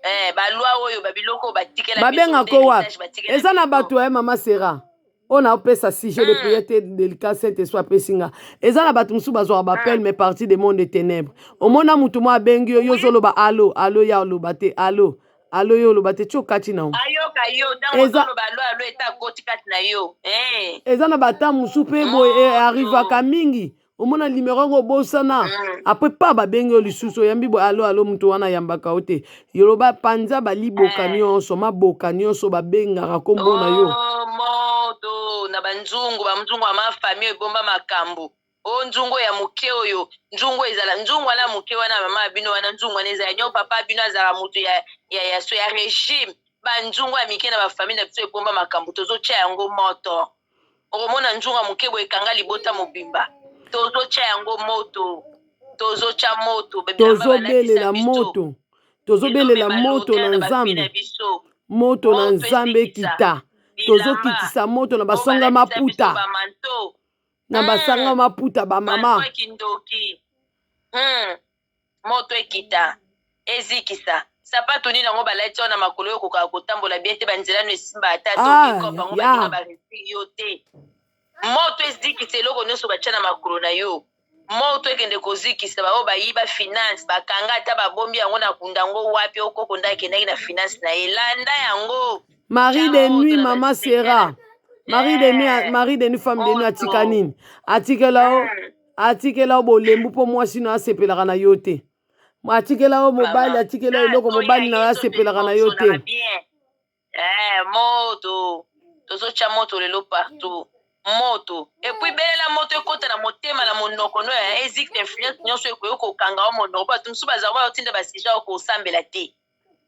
eh, balua oyo babiloko oyo batikela babengako wapi eza na bato ya mama sera oyo naopesa sujet de prière te délicat saint esprit apesi nga eza na bato mosusu bazwaka bapele mais partie de monde de ténèbre omona motu moko abengi yo yo ozoloba alo alo ya oloba te alo alo yo oloba te ti okati na ayoka yo ntango ozoloba alo alo eta akoti kati na yo eh. Eza na bata mosusu mpe boye oh, arrivaka mingi omona limero yango obosana mm. apres pa babengi yo lisusu oyambi boye alo alo moto wana ayambaka yo te yoloba panza baliboka eh. nyonso maboka nyonso babengaka nkombo na yo oh, moto na banzungu banzungu ya mafamille ebomba makambo o nzungu ya moke oyo nzungu ezala nzungu wana moke wana mama ya bino wana nzungu wana ezala nyo papa bino azala moto ya, ya, ya, so ya regime banzungu ya mike na bafamille na biso ebomba makambo tozotya yango moto okomona nzungu ya moke boye ekanga libota mobimba tozotya yango moto tozotya moto tozobelela moto tozobelela moto na nzambe moto na nzambe ekita tozokitisa moto na basonga maputa na basanga maputa bamama kindoki moto ekita ezikisa sapato nini yango balati wana makolo oyo okokaka kotambola bien te banzela no esimba ata ah, bango baninga barespire yo te moto ezikisa eloko nyonso batya na makolo na yo moto ekende kozikisa baoyo bayiba finance bakanga ata babombi yango na kunda yango wapi okoko nde akendaki na finance na ye landa yango Marie de nuit mama Sera Marie de nuit eh. Marie de nuit femme de nuit atika nini atikela yo hmm. atikela yo bolembu mpo mwasi na asepelaka na yo te atikela yo mobali atikela yo eloko mobali na yo asepelaka na yo te eh, moto tozotya moto lelo partout moto epuis belela moto ekota na motema na monoko no ya ezikta influence nyonso ekoki kokanga yo monoko bato mosusu bazala baotinda basija okosambela te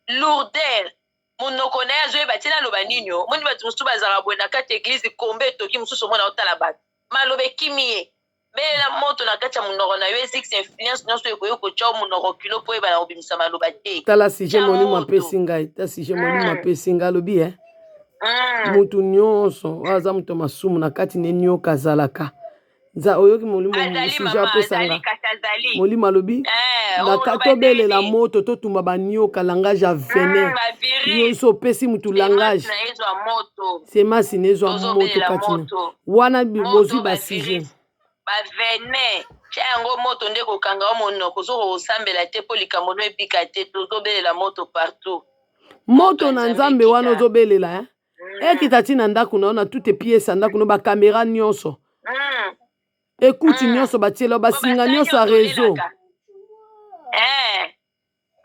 lourdeur Monoko na ye azoyeba te naloba nini o moni bato mosusu bazalaka boye na kati ya eglise kombe etoki mosusu omona otala bato maloba ekimi ye belela moto na kati ya monoko na yo ezikisa influence nyonso ekoki kotya yo monoko kilo mpo oyeba na kobimisa maloba te tala sujet molimo apesi ngai ta sujet molimo mm. apesi ngai alobi e mm. moto nyonso oyo aza moto ya masumu na kati ne nioka azalaka. Nza oyoki molimo sujet apesa nga. Molimo alobi eh, tobelela moto totumba banioka langage ya venin. Yo so opesi mutu langage. Semasi nezwa moto kati na. Wana bozwi ba sujet. Ba venin tia yango moto nde kokanga yo monoko ozo kosambela te mpo likambo no ebika te tozobelela moto partout. Moto na Nzambe wana ozobelela eh? Ekita ti na ndako na yo na toute pièce ya ndako no bakamera nyonso ekuti nyonso batiela basinga nyonso ya réseau. Eh,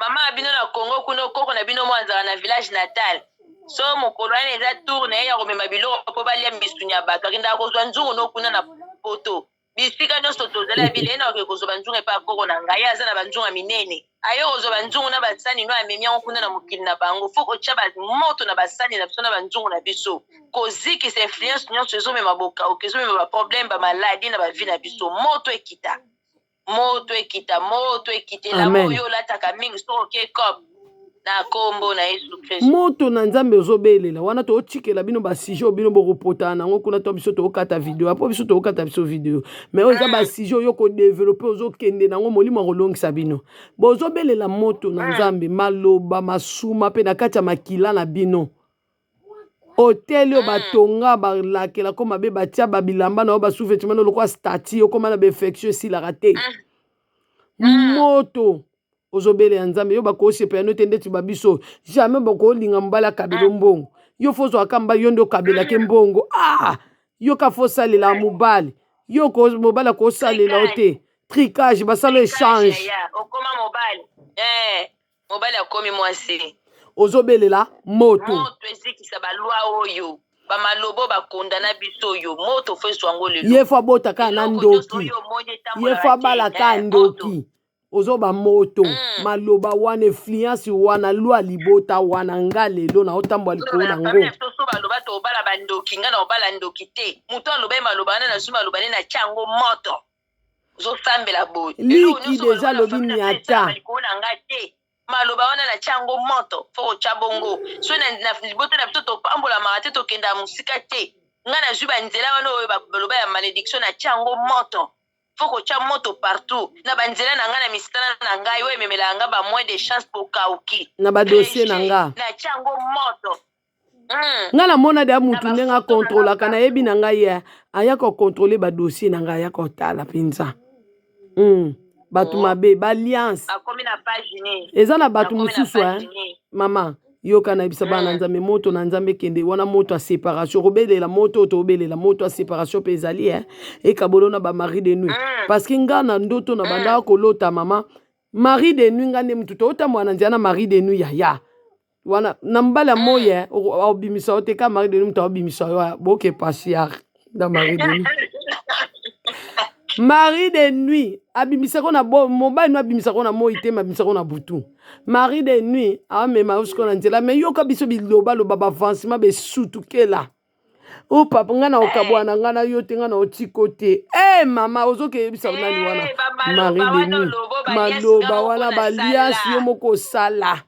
mama na bino na Congo kuna, koko na bino mo azalaka na village natal, so mokolo wana eza tour na ye ya komema biloko mpo balia misuni ya bato, akendaka kozwa nzungu no kuna na poto. Bisika nyonso tozali ya bile ye na oke kozwa banzungu epai ya koko na ngai, ye aza na banzungu ya minene, aye kozwa banzungu na basani no, amemi yango kuna na mokili na bango. Fo kotya moto na basani na biso na banzungu na biso, kozikisa influence nyonso ezomema bokauki, ezomema baproblème, bamaladi na bavie na biso. Moto ekita, moto ekita, moto ekita. Elamba oyo olataka mingi soki oke cop na kombo na Yesu Kristo. Moto na Nzambe ozobelela wana, totikela bino basujet oyo bino bokopotana nango kuna. To biso tokata video apo biso tokata biso video, mais oyo eza basujet oyo kodévelopper, ozokende nango, molimo akolongisa bino. Bozobelela moto na Nzambe, maloba masuma mpe na kati ya makila na bino. Hotel oyo batonga, balakela ko mabe, batia babilamba na yo, basous-vêtement na lokola statue, okóma na bainfection esilaka te. Moto ozobelela Nzambe, yo bakosepela no te. Ndeti babiso, jamais bakolinga mobali akabela mbongo. Yo fo ozwaka mobali, yo nde okabelake mbongo. Ah, yo ka fo osalela mobali, yo mobali akosalela yo te. Tricage, basala échange. Okoma mobali, eh, mobali akomi mwasi. Ozobelela moto. Moto ezikisa balwa oyo bamalobo bakondana biso oyo. Moto fo ezwa yango lelo. Ye fo abota kaka na ndoki, ye fo abala kaka ndoki. Ozoba moto, maloba wana, influence wana, lwa libota wana. Nga lelo naotambola likolo nango. So baloba tobala bandoki, nga na obala ndoki te. Moto aloba ye maloba wana, nazwi maloba nde natya yango moto, ozosambela boye. Liki deja alobi niata. Likolo na nga te, maloba wana natya yango moto. Fo kotya bongo so na libota na biso topambolamaka te, tokendaka mosika te. Nga nazwi banzela wana oyo baloba ya malédiction, natya yango moto. Fo kotya moto partout na banzela na ngai, na misala na ngai oyo ememelaka nga ba moins de chance, bokauki. Na badossier na nga. Natya yango moto. Ngai namona deya mutu ndenge akontrolaka, nayebi na ngai ye aya kocontrôler badossier na ngai, aya kotala mpenza. Bato mabe, baalliance. Akomi na page nini? Eza na bato mosusu. Mama, yoka, nayebisa bana na Nzambe, moto na Nzambe ekende wana, moto ya séparation. Kobelela moto oyo tobelela, moto ya séparation mpe ezali ekabolo na bamari de nuit, parce que nga na ndoto na bandaka kolota, mama, mari de nuit, nga nde mutu tootambola na nzela na mari de nuit. Yaya wana na mobali ya moi aobimisa yo te ka mari de nuit, moto aobimisa yo boke pasiare na mari de nuit. Mari de nuit abimisako na mobali no, abimisako na moi te, abimisako na butu. Mari de nuit amema yo sikoyo na nzela. Me yoka biso bilobaloba, baavancement besutukela o papa, ngai na okabwana na ngai na yo te, ngai na otiko te. E mama, ozokeyebisa nani wana? Mari de nuit, maloba wana, baliasi yo moko osala.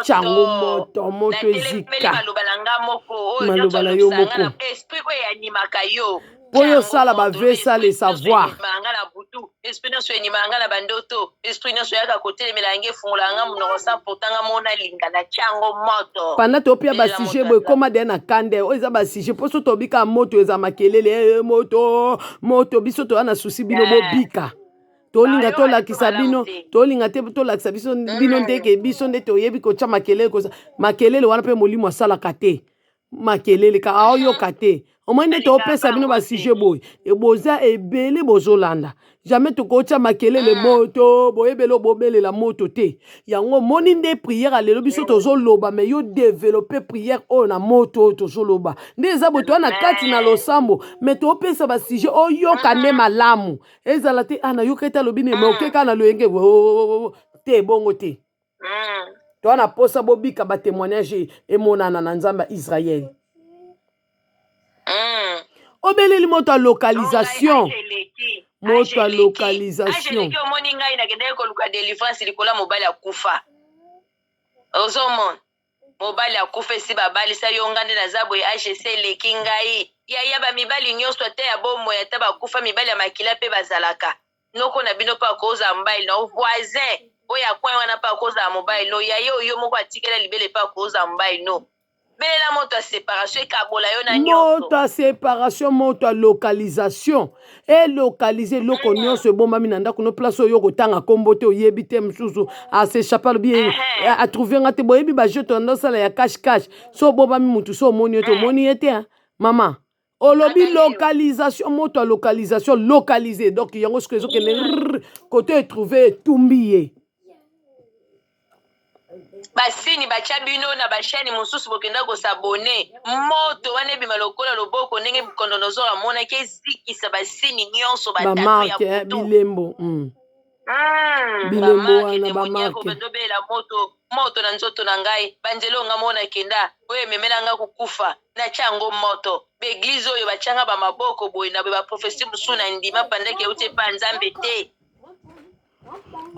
Tyango moto, moto ezika maloba na yo moko. Esprit oyo animaka yo. Mpo oyo osala bavœux sans le savoir. Nga na butu, esprit nyonso enimaka nga na bandoto, esprit nyonso eyaka kotelemela yango, efungola nga monoko sans pourtant nga mona linga, na tiango moto. Panda topia basujet boye, ekóma deya na kande oyo eza basujet, mpo so tobika moto eza makelele. Moto, moto, biso toya na susi, bino bobika. Tolinga tolakisa bino, tolinga te tolakisa biso bino ndeke biso nde toyebi kotya makelele. Koza makelele wana mpe molimo asalaka te makelele ka aoyoka te. Omoi nde topesa bino basujet boye, boza ebele bozolanda. Jamais tokotya makelele moto, boyebele bobelela moto te. Yango omoni nde prière lelo biso tozoloba, me yo développe prière oyo na moto oyo tozoloba nde eza boye. Toya na kati na losambo, me topesa basujet oyoka nde malamu. Ezala te a nayoka ete alobi nini, me okeka na loyenge te, bongo te. Toa na posa bobika, batémoignage emonana na Nzambe ya Israele. Obeleli moto ya localisation, moto ya localisation. Omoni, ngai nakendaki koluka délivrance likolo ya mobali akufa. Ozomona mobali akufa, esi babalisa yo, nga nde naza boye, agc eleki ngai. Yaya ba mibali nionso ata ya bomoi ata bakufa mibali ya makila pe bazalaka noko na bino pe akozala mobali na yo voisin oyo ya coin wana pe akozala mobali no yaya oyo yo moko atikela libele pe akozala mobali no belela moto ya separation ekabola yo na nionso. Moto ya separation, moto ya localisation, elocalise eloko nyonso ebombami na ndako no place oyo okotanga nkombo te oyebi te mosusu asechape alobi atrouve nga te boyebi bajeu tolanda osala ya cache cache so obombami motu so omoni ye te omoni ye te mama olobi localisation moto ya localisation localise donc yango sikoyo ezokende mm. kote etrouve etumbi ye basini batya bino na bachaine mosusu bokenda kosabone moto wana ebima lokola loboko ndenge kondonozor amonaki ezikisa basini nyonso bamarke eh, bilembo mm. Bilembo wana ba marque. Obela moto moto na nzoto na ngai banzela oyo nga moko nakenda oyo ememela nga kokufa natya yango moto baeglize oyo batya nga bamaboko boye na boye baprofesi mosusu na ndima pandaki euti epa nzambe te.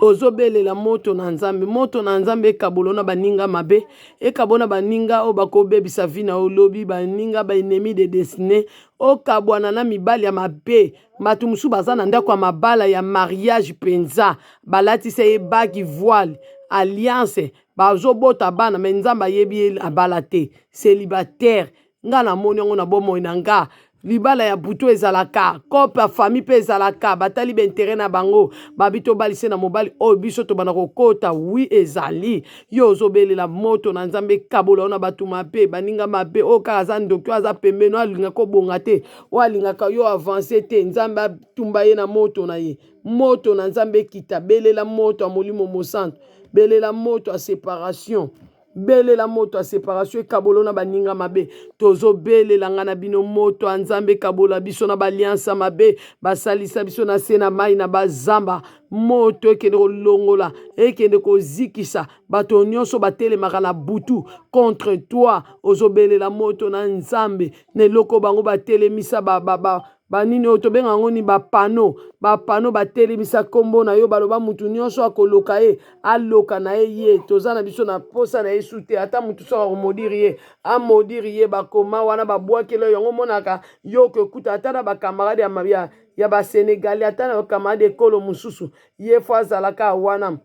Ozobelela moto na nzambe moto na nzambe ekabolo na baninga mabe ekabo na baninga oyo bakobebisa vi na yo lobi baninga ba ennemi de destine okabwana na mibali ya mabe Bato mosusu baza na ndako ya mabala ya mariage mpenza, balatisa ye bagi voile alliance, bazobota bana me Nzambe ayebi ye abala te, celibataire. Nga namoni yango na bomoi na nga libala ya butu ezalaka cope ya famille mpe ezalaka batali baintere na bango babi tobalise na mobali oyo biso tobanda kokota wi ezali yo ozobelela moto na nzambe ekabola yo na bato mabe baninga mabe oyo kaka aza ndoki oyo aza pembeni oyo alinga kobonga te oyo alingaka yo avance te nzambe atumba ye na moto na ye moto na nzambe ekita belela moto ya molimo mosantu belela moto ya separation belela moto ya separation ekabolo na baninga mabe tozobelela nga na bino moto ya nzambe ekabola biso na baliansa mabe basalisa biso na se na mai na bazamba moto ekende kolongola ekende kozikisa bato nyonso batelemaka na butu contre toi ozobelela moto na nzambe na eloko bango batelemisa ba, ba, ba, banini oyo tobenga yango nini bapano bapano batelemisa nkombo na yo baloba motu nyonso akoloka ye aloka na ye ye toza na biso na mposa na yesu te ata motu soki akomodire ye amodire ye bakoma wana babwakela yango omonaka yo okokuta ata na bakamarade ya, ya, ya basenegalais ata na bakamarade ekolo mosusu ye fo azalaka wana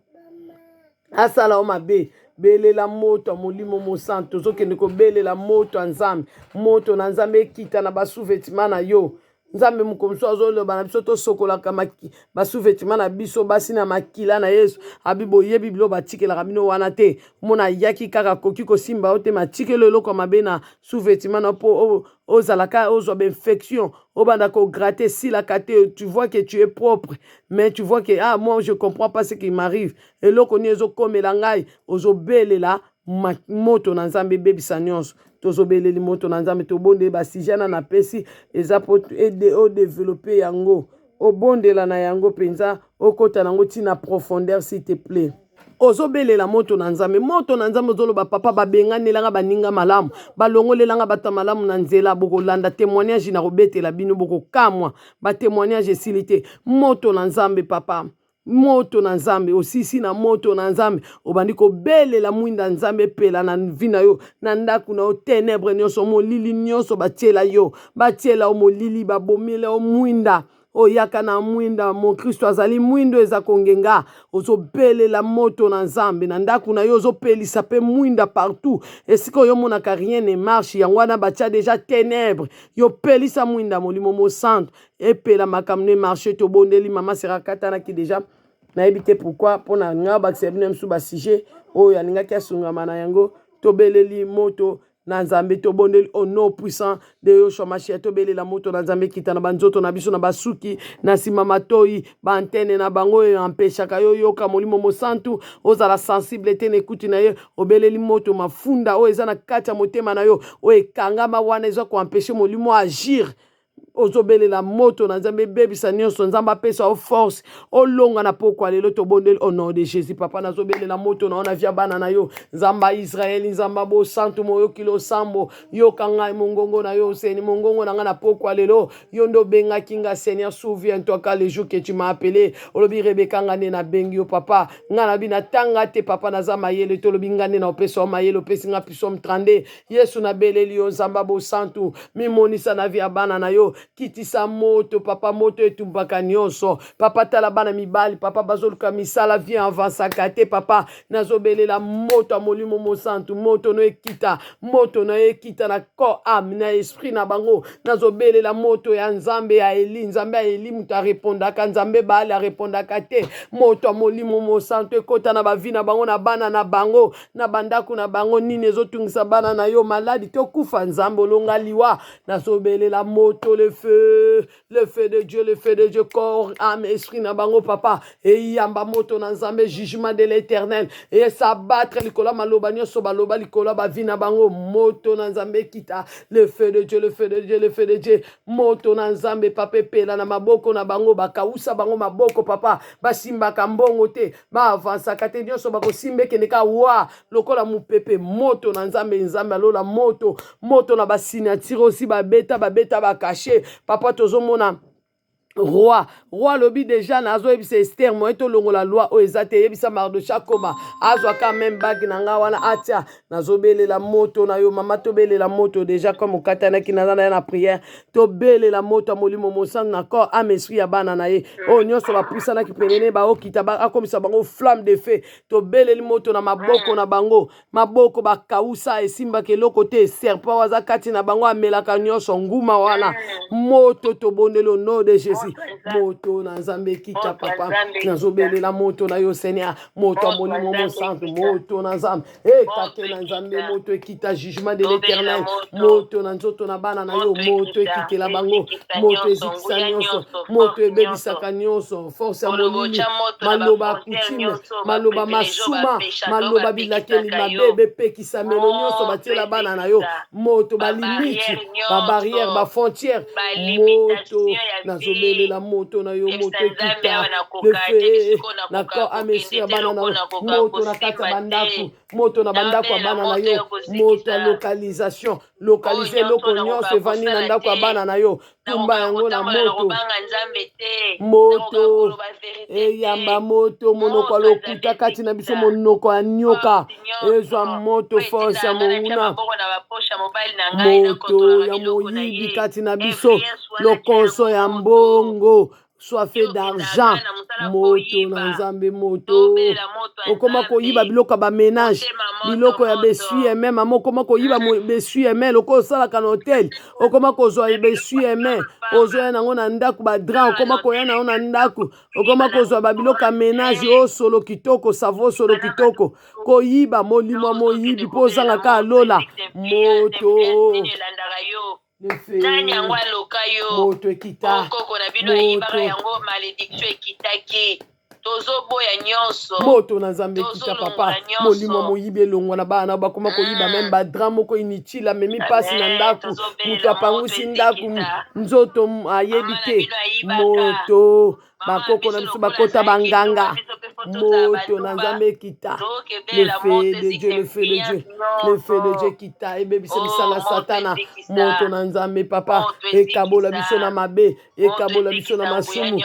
asala yo mabe belela moto ya molimo mosantu tozokende kobelela moto ya nzambe moto na nzambe ekita na basous-vêtement na yo nzambe mokolo mosusu azoloba na biso tosokolaka basous-vêtement na biso basi na makila na yesu abi boyebi bilo batikelaka bino wana te mona ayaki kaka akoki kosimba yo te matikelo eloko ya mabe na sous-vêtement na mpo ozalaka ozwa bainfection obanda ko gratter esilaka te tu vois que tu es propre mais tu vois que ah moi je comprends pas ce qui m'arrive eloko nini ezokomela ngai ozobelela moto na nzambe ebebisa nyonso tozobeleli moto na nzambe tobondeli basije na napesi eza mpo odevelope yango obondela na yango mpenza okota na yango ntina profondeur s'il te plaît ozobelela moto na nzambe moto na nzambe ozoloba papa babenganelanga baninga malamu balongolelanga bato ya malamu na nzela bokolanda témoignage na kobetela bino bokokamwa batémoignage esili te moto na nzambe papa moto na nzambe osisi na moto na nzambe obandi kobelela mwinda nzambe epela na vi na yo na ndako na yo tenebre nyonso molili nyonso batiela yo batiela yo molili babomela yo mwinda oyaka na mwinda mokristo azali mwindo eza kongenga ozobelela moto na nzambe na ndako na yo ozopelisa mpe mwinda partout esika oyo omonaka rien ne marche yango wana batya deja tenebre yo pelisa mwinda molimo mosantu epela makambo ne marche tobondeli mama sera akatanaki deja nayebi te pourquoi mpo na nga bakisa bino mosusu basujet oyo alingaki asungama na yango tobeleli moto na nzambe tobondeli au nom puissant de yoshua mashia tobelela moto na nzambe ekita na banzoto na biso na basuki na nsima matoi baantene na bango oyo empeshaka yo yoka molimo mosantu ozala sensible te na ekuti na ye obeleli moto mafunda oyo eza na kati ya motema na yo oyo ekangama wana eza koempeshe molimo agir Ozobelela moto na Nzambe ebebisa nyonso. Nzambe apesa yo force olonga na pokwa lelo. Tobondeli au nom de Jésus. Papa, nazobelela moto na yo na via bana na yo, Nzambe ya Israeli, Nzambe ya bosantu, moyoki losambo, yoka ngai mongongo na yo, Seigneur, mongongo na ngai na pokwa lelo. Yo nde obengaki nga, Seigneur, souviens-toi quand le jour que tu m'as appelé. Olobi Rebeka, nga nde nabengi yo papa. Nga nabi natanga te papa, naza mayele te. Olobi nga nde na opesa yo mayele, opesi nga psaume 32. Yesu, nabeleli yo, Nzambe ya bosantu, mimonisa na vie ya bana na yo, kitisa moto papa, moto etumbaka nyonso papa. Tala bana mibali papa, bazoluka misala, vie avansaka te papa. Nazobelela moto ya molimo mosantu, moto no ekita, moto na ekita na corps, âme na esprit na bango. Nazobelela moto ya Nzambe ya Eli, Nzambe ya Eli moto arepondaka, Nzambe Baali arepondaka te. Moto ya molimo mosantu ekota na bavi na bango, na bana na bango, na bandako na bango. Nini ezotungisa bana na yo? Maladi to kufa? Nzambe olonga liwa. Nazobelela moto, le feu, le feu de Dieu, le feu de Dieu, corps, âme, esprit na bango papa, eyamba moto na Nzambe. Jugement de l'Éternel esabattre likolo ya maloba nyonso baloba likolo ya bavi na bango. Moto na Nzambe ekita, le feu de Dieu, le feu de Dieu, le feu de Dieu. Moto na Nzambe papa, epela na maboko na bango. Bakausa bango maboko papa, basimbaka mbongo te, baavansaka te, nyonso bakosimba ekende ka wa lokola mopepe. Moto na Nzambe, Nzambe alola, moto, moto na basignature osi babeta, babeta bakashe papa. Tozomona roi, roi alobi deja, nazoyebisa Ester, moye tolongola loi oyo eza te. Yebisa Mardoche akoma azwaka meme bage na nga wana atia. Nazobelela moto na yo mama, tobelela moto deja comme okatanaki, naza na ye na prière. Tobelela moto ya molimo mosantu na corps, âme, esprit ya bana na ye oyo nyonso bapusanaki penene, baokita, akomisa bango flamme de feu. Tobeleli moto na maboko na bango, maboko bakausa, esimbaka eloko te. Serpent oyo aza kati na bango amelaka nyonso, nguma wana, moto. Tobondeli au nom de Jésus, moto na Nzambe ekita papa. Nazobelela moto na yo Seigneur, moto ya molimo mosantu, moto na Nzambe ekake na Nzambe, moto ekita, jugement de l'Éternel, moto na nzoto na bana na yo, moto ekitela bango, moto ezikisa nyonso, moto ebebisaka nyonso, force ya molili, maloba ya coutume, maloba masuma, maloba bilakeli mabe, bepekisamelo nyonso batiela bana na yo, moto, balimiti, babarrière, bafrontière, moto. Nazobelela moto na yo, moto ekita, le feu na corps, âme, esprit ya bana na yo, moto na kati ya bandako, moto na bandako ya bana na yo, moto ya localisation, localise eloko nyonso evandi na ndako ya bana na yo, tumba yango na moto. Moto eyamba moto, monoko ya lokuta kati na biso, monoko ya nyoka ezwa moto, force ya monguna, moto ya moyibi kati na biso, lokoso ya mbongo, soif d'argent, moto na Nzambe, moto. Okoma koyiba biloko ya bamenage, biloko ya besui-eme mama, okoma koyiba besui-eme lokola osalaka na hotel, okoma kozwa besui-eme, ozoya nango na ndako, badra, okoma koya nango na ndako, okoma kozwa babiloko ya menage oyo solo kitoko, savo solo kitoko, koyiba, molimo ya moyibi mpo ozanga kaka lola. Moto Nani yango aloka yo? Moto ekita. Koko na bino ayibaka yango, malediction ekitaki. Tozoboya nyonso. Moto na Nzambe ekita papa, molimo ya moyibi elongwa na bana, bakoma koyiba meme badra moko inutile, amemi mpasi na ndako, moto apangusi ndako, nzoto ayebi te. Moto, bakoko na biso bakota banganga, moto na Nzambe ekita, le feu de Dieu, le feu de Dieu, le feu de Dieu ekita, ebebisa misala Satana. Moto na Nzambe papa, ekabola biso na mabe, ekabola biso na masumu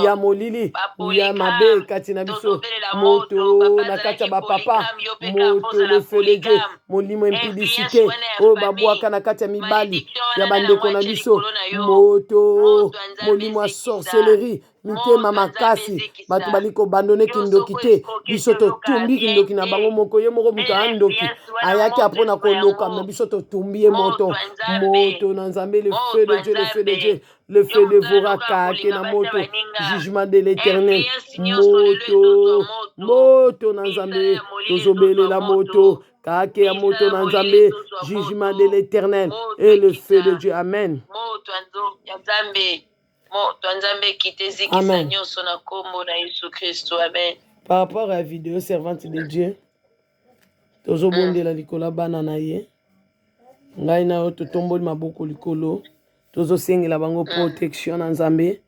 ya molili ya mabe kati na biso, moto na kati ya bapapa, moto, le feu de Dieu, molimo impudicité oyo babwaka na kati ya mibali ya bandeko na biso, moto, molimo ya sorcellerie, mitema makasi, bato bali kobandone kindoki te, biso totumbi kindoki na bango moko. Ye moko moto aya ndoki, ayaki apona koloka, me biso totumbi ye moto. Moto na Nzambe, le feu de Dieu, le feu de Dieu, le feu devora kake na moto, jugement de l'Éternel, moto, moto na Nzambe, tozobelela moto, kake ya moto na Nzambe, jugement de l'Éternel et le feu de Dieu. Amen. Moto ya Nzambe ekita ezikisa nyonso na nkombo na Yesu Kristo. Amen. Par rapport à vidéo, servante de Dieu, tozobondela likolo ya bana na ye. Ngai na yo totomboli maboko likolo. Tozosengela bango protection na Nzambe.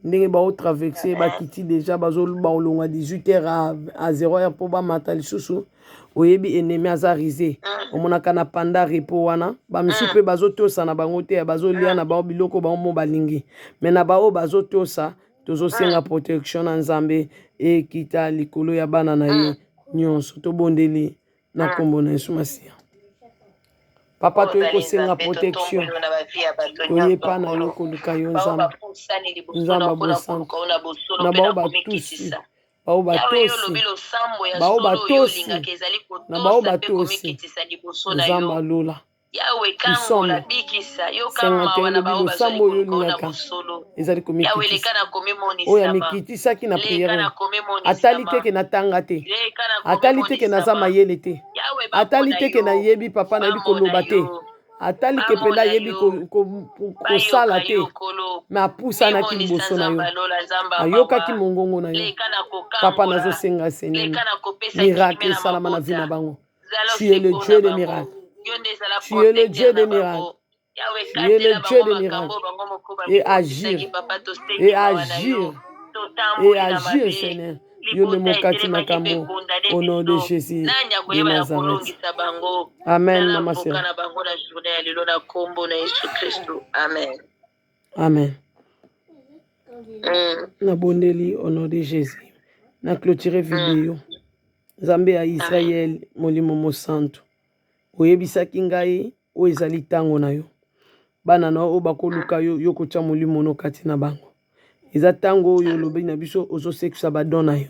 Ndenge bao traverse bakiti deja baolongwa 18 heures à 0 heure mpo bamata lisusu. Oyebi ennemi aza rise. Omonaka na panda repos wana bamisusu mpe bazotosa na bango te, bazolia na bango biloko bango mo balingi. Me na baoyo bazotosa, tozosenga protection na Nzambe ekita likolo ya bana na ye nyonso. Tobondeli na nkombo na Yesu Masiya. Papa, toyei kosenga protection, toye epa na yo koluka yo Nzambe, Nzambe ya bosantu, na bao batusi, bao batosi, bao batosi, na bao batosi, Nzambe alola. Psaume 51 elobi losambo oyo olingaka ezali komikitisa. Oyo amikitisaki na priere, atali te ke natanga te, atali te ke naza mayele te, atali te ke nayebi papa nayebi koloba te, atali ke mpenza ayebi kosala te, me apusanaki liboso na yo, ayokaki mongongo na yo. Papa, nazosenga Seigneur, miracle esalama na vie na bango. Tu es le Dieu des miracles. Tu es le Dieu des miracles. Tu es le Dieu des miracles. Et agir. Et agir. Et agir, Seigneur. Yo nde mokati makambo au nom de Jésus de Nazareth. Amen, mama sœur. Amen. Amen. Nabondeli au nom de Jésus. Na clôturer vidéo. Nzambe ya Israël, Molimo Mosantu, oyebisaki ngai oyo ezali ntango na yo. Bana na yo oyo bakoluka yo, yo kotia molimo no kati na bango. Eza ntango oyo olobi na biso ozosekisa badon na yo.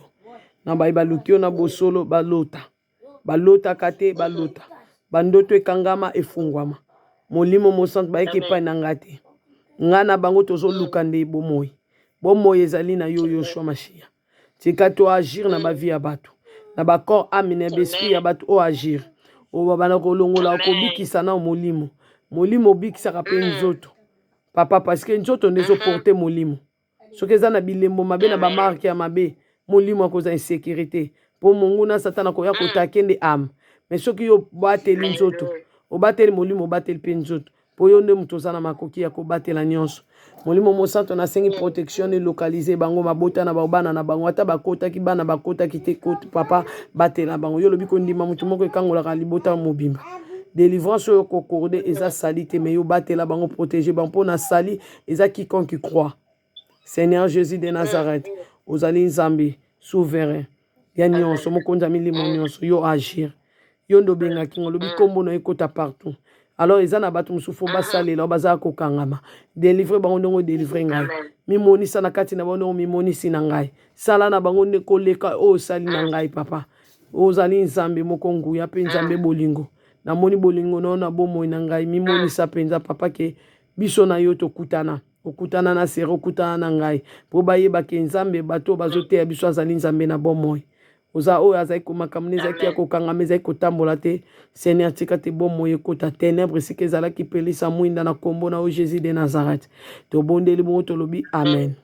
Na baye baluki yo na bosolo balota. Balotaka te, balota. Bandoto ekangama efungwama. Molimo Mosantu bayeki epai na ngai te. Ngai na bango tozoluka nde bomoi. Bomoi ezali na yo Yoshua Mashiach. Tika to agir na ba vie ya bato, na ba corps, âme na esprit ya bato oyo agir. Oyo babanda kolongola kobikisa na molimo. Molimo obikisaka mpe nzoto. Papa, parce que nzoto nde ezoporte molimo. Soki eza na bilembo mabe na bamarke ya mabe, molimo akozala insécurité. Mpo monguna Satana akoya kotake nde âme. Mais soki yo obateli nzoto, obateli molimo, obateli mpe nzoto. Mpo yo nde moto oza na makoki ya kobatela nyonso. Molimo Mosantu, nasengi protection elocalize bango, mabota na bango, bana na bango, ata bakotaki bana bakotaki te, papa batela bango. Yo olobi kondima moto moko ekangolaka libota mobimba. Délivrance oyo kokorde eza sali te, mais yo batela bango, protéger bango, mpo na sali eza quiconque croit. Seigneur Jésus de Nazareth, ozali Nzambe souverain ya nyonso, mokonzi ya milimo nyonso, yo agir. Yo nde obengaki nga, olobi nkombo na yo ekota partout. Alors eza na bato mosusu fo basalela oyo baza kokangama. Delivre bango ndenge odelivre ngai. Mimonisa na kati na bango ndenge omimonisi na ngai. Sala na bango nde koleka oyo osali na ngai, papa. Ozali Nzambe moko nguya mpe Nzambe bolingo. Namoni bolingo na yo na bomoi na ngai. Mimonisa mpenza, papa, ke biso na yo tokutana. Okutana na sere, okutana na ngai, mpo bayeba ke Nzambe bato oyo bazoteya biso azali Nzambe na bomoi. Oza oyo azali makambo ezalaki ya kokangama, ezali kotambola te. Seigneur, tika te bomoi ekota ténèbre esika ezalaki, pelisa mwinda na kombo na yo Jésus de Nazareth. Tobondeli bongo, tolobi amen.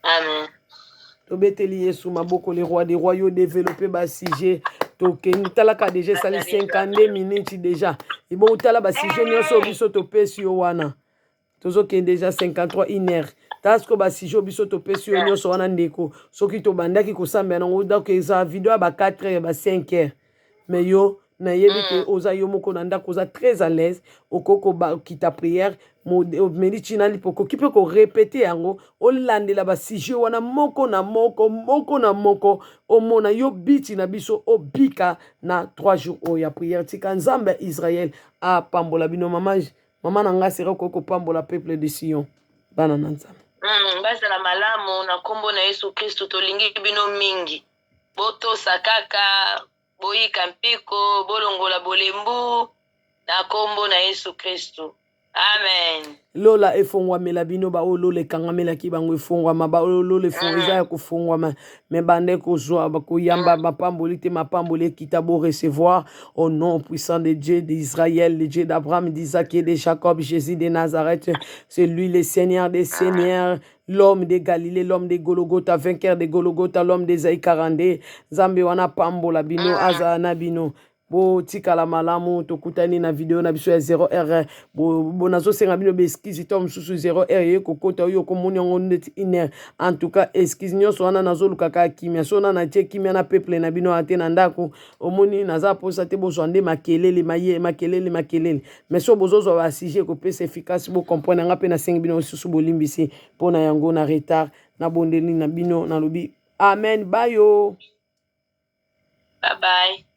Amen. Tobeteli Yesu maboko, le roi des rois. Yo développer ba sujet, tokende talaka déjà esali 52 minutes déjà. Ebongo tala ba sujet nyonso biso topesi yo wana, tozokende déjà 53, une heure. Tala sikoyo ba sujet biso topesi yo nyonso wana, ndeko. Soki tobandaki kosambela nango, donc eza video ya ba 4 heures, ya ba 5 heures. Mais yo nayebi ke oza yo moko na ndako, oza très à l'aise, okoki kokita prière, omeli ntina lipo, okoki mpe korepete yango, olandela basujet wana moko na moko, moko na moko, omona yo biti na biso obika na 3 jours oyo ya prière. Tika Nzambe ya Israel apambola bino. Mama, mama na ngai sera, okoki kopambola peuple de Sion, bana na Nzambe. Bazala malamu na nkombo na Yesu Kristu. Tolingi bino mingi, botosa kaka, boyika mpiko, bolongola bolembu na nkombo na Yesu Kristu. Amen. Lola efongwamela bino. Baoyo lola ekangamelaki bango efongwama, baoyo lola eza ya kofongwama me bande kozwa koyamba mapamboli te, mapamboli ekita, bo recevoir au nom puissant de Dieu d'Israël, le Dieu d'Abraham, d'Isaac et de Jacob, Jésus de Nazareth. C'est lui le Seigneur des seigneurs, l'homme de Galilée, l'homme de Golgotha, vainqueur de Golgotha, l'homme d'Esaïe 42. Nzambe wana pambola bino, azala na bino. Botikala malamu, tokutani na video na biso ya 0 heure. Bo nazosenga bino ba excuse to mosusu 0 heure ye kokota oyo okomoni yango ndeti 1 heure. En tout cas excuse nyonso wana nazoluka kaka kimia. So na natie kimia na peuple na bino ate na ndako, omoni naza posa te bozwa nde makelele maye makelele makelele. Mais so bozozwa ba sujet kopesa efficace bo comprendre nga pe nasengi bino lisusu bolimbisi mpo na yango na retard. Nabondeli na bino nalobi amen bayo. Bye bye.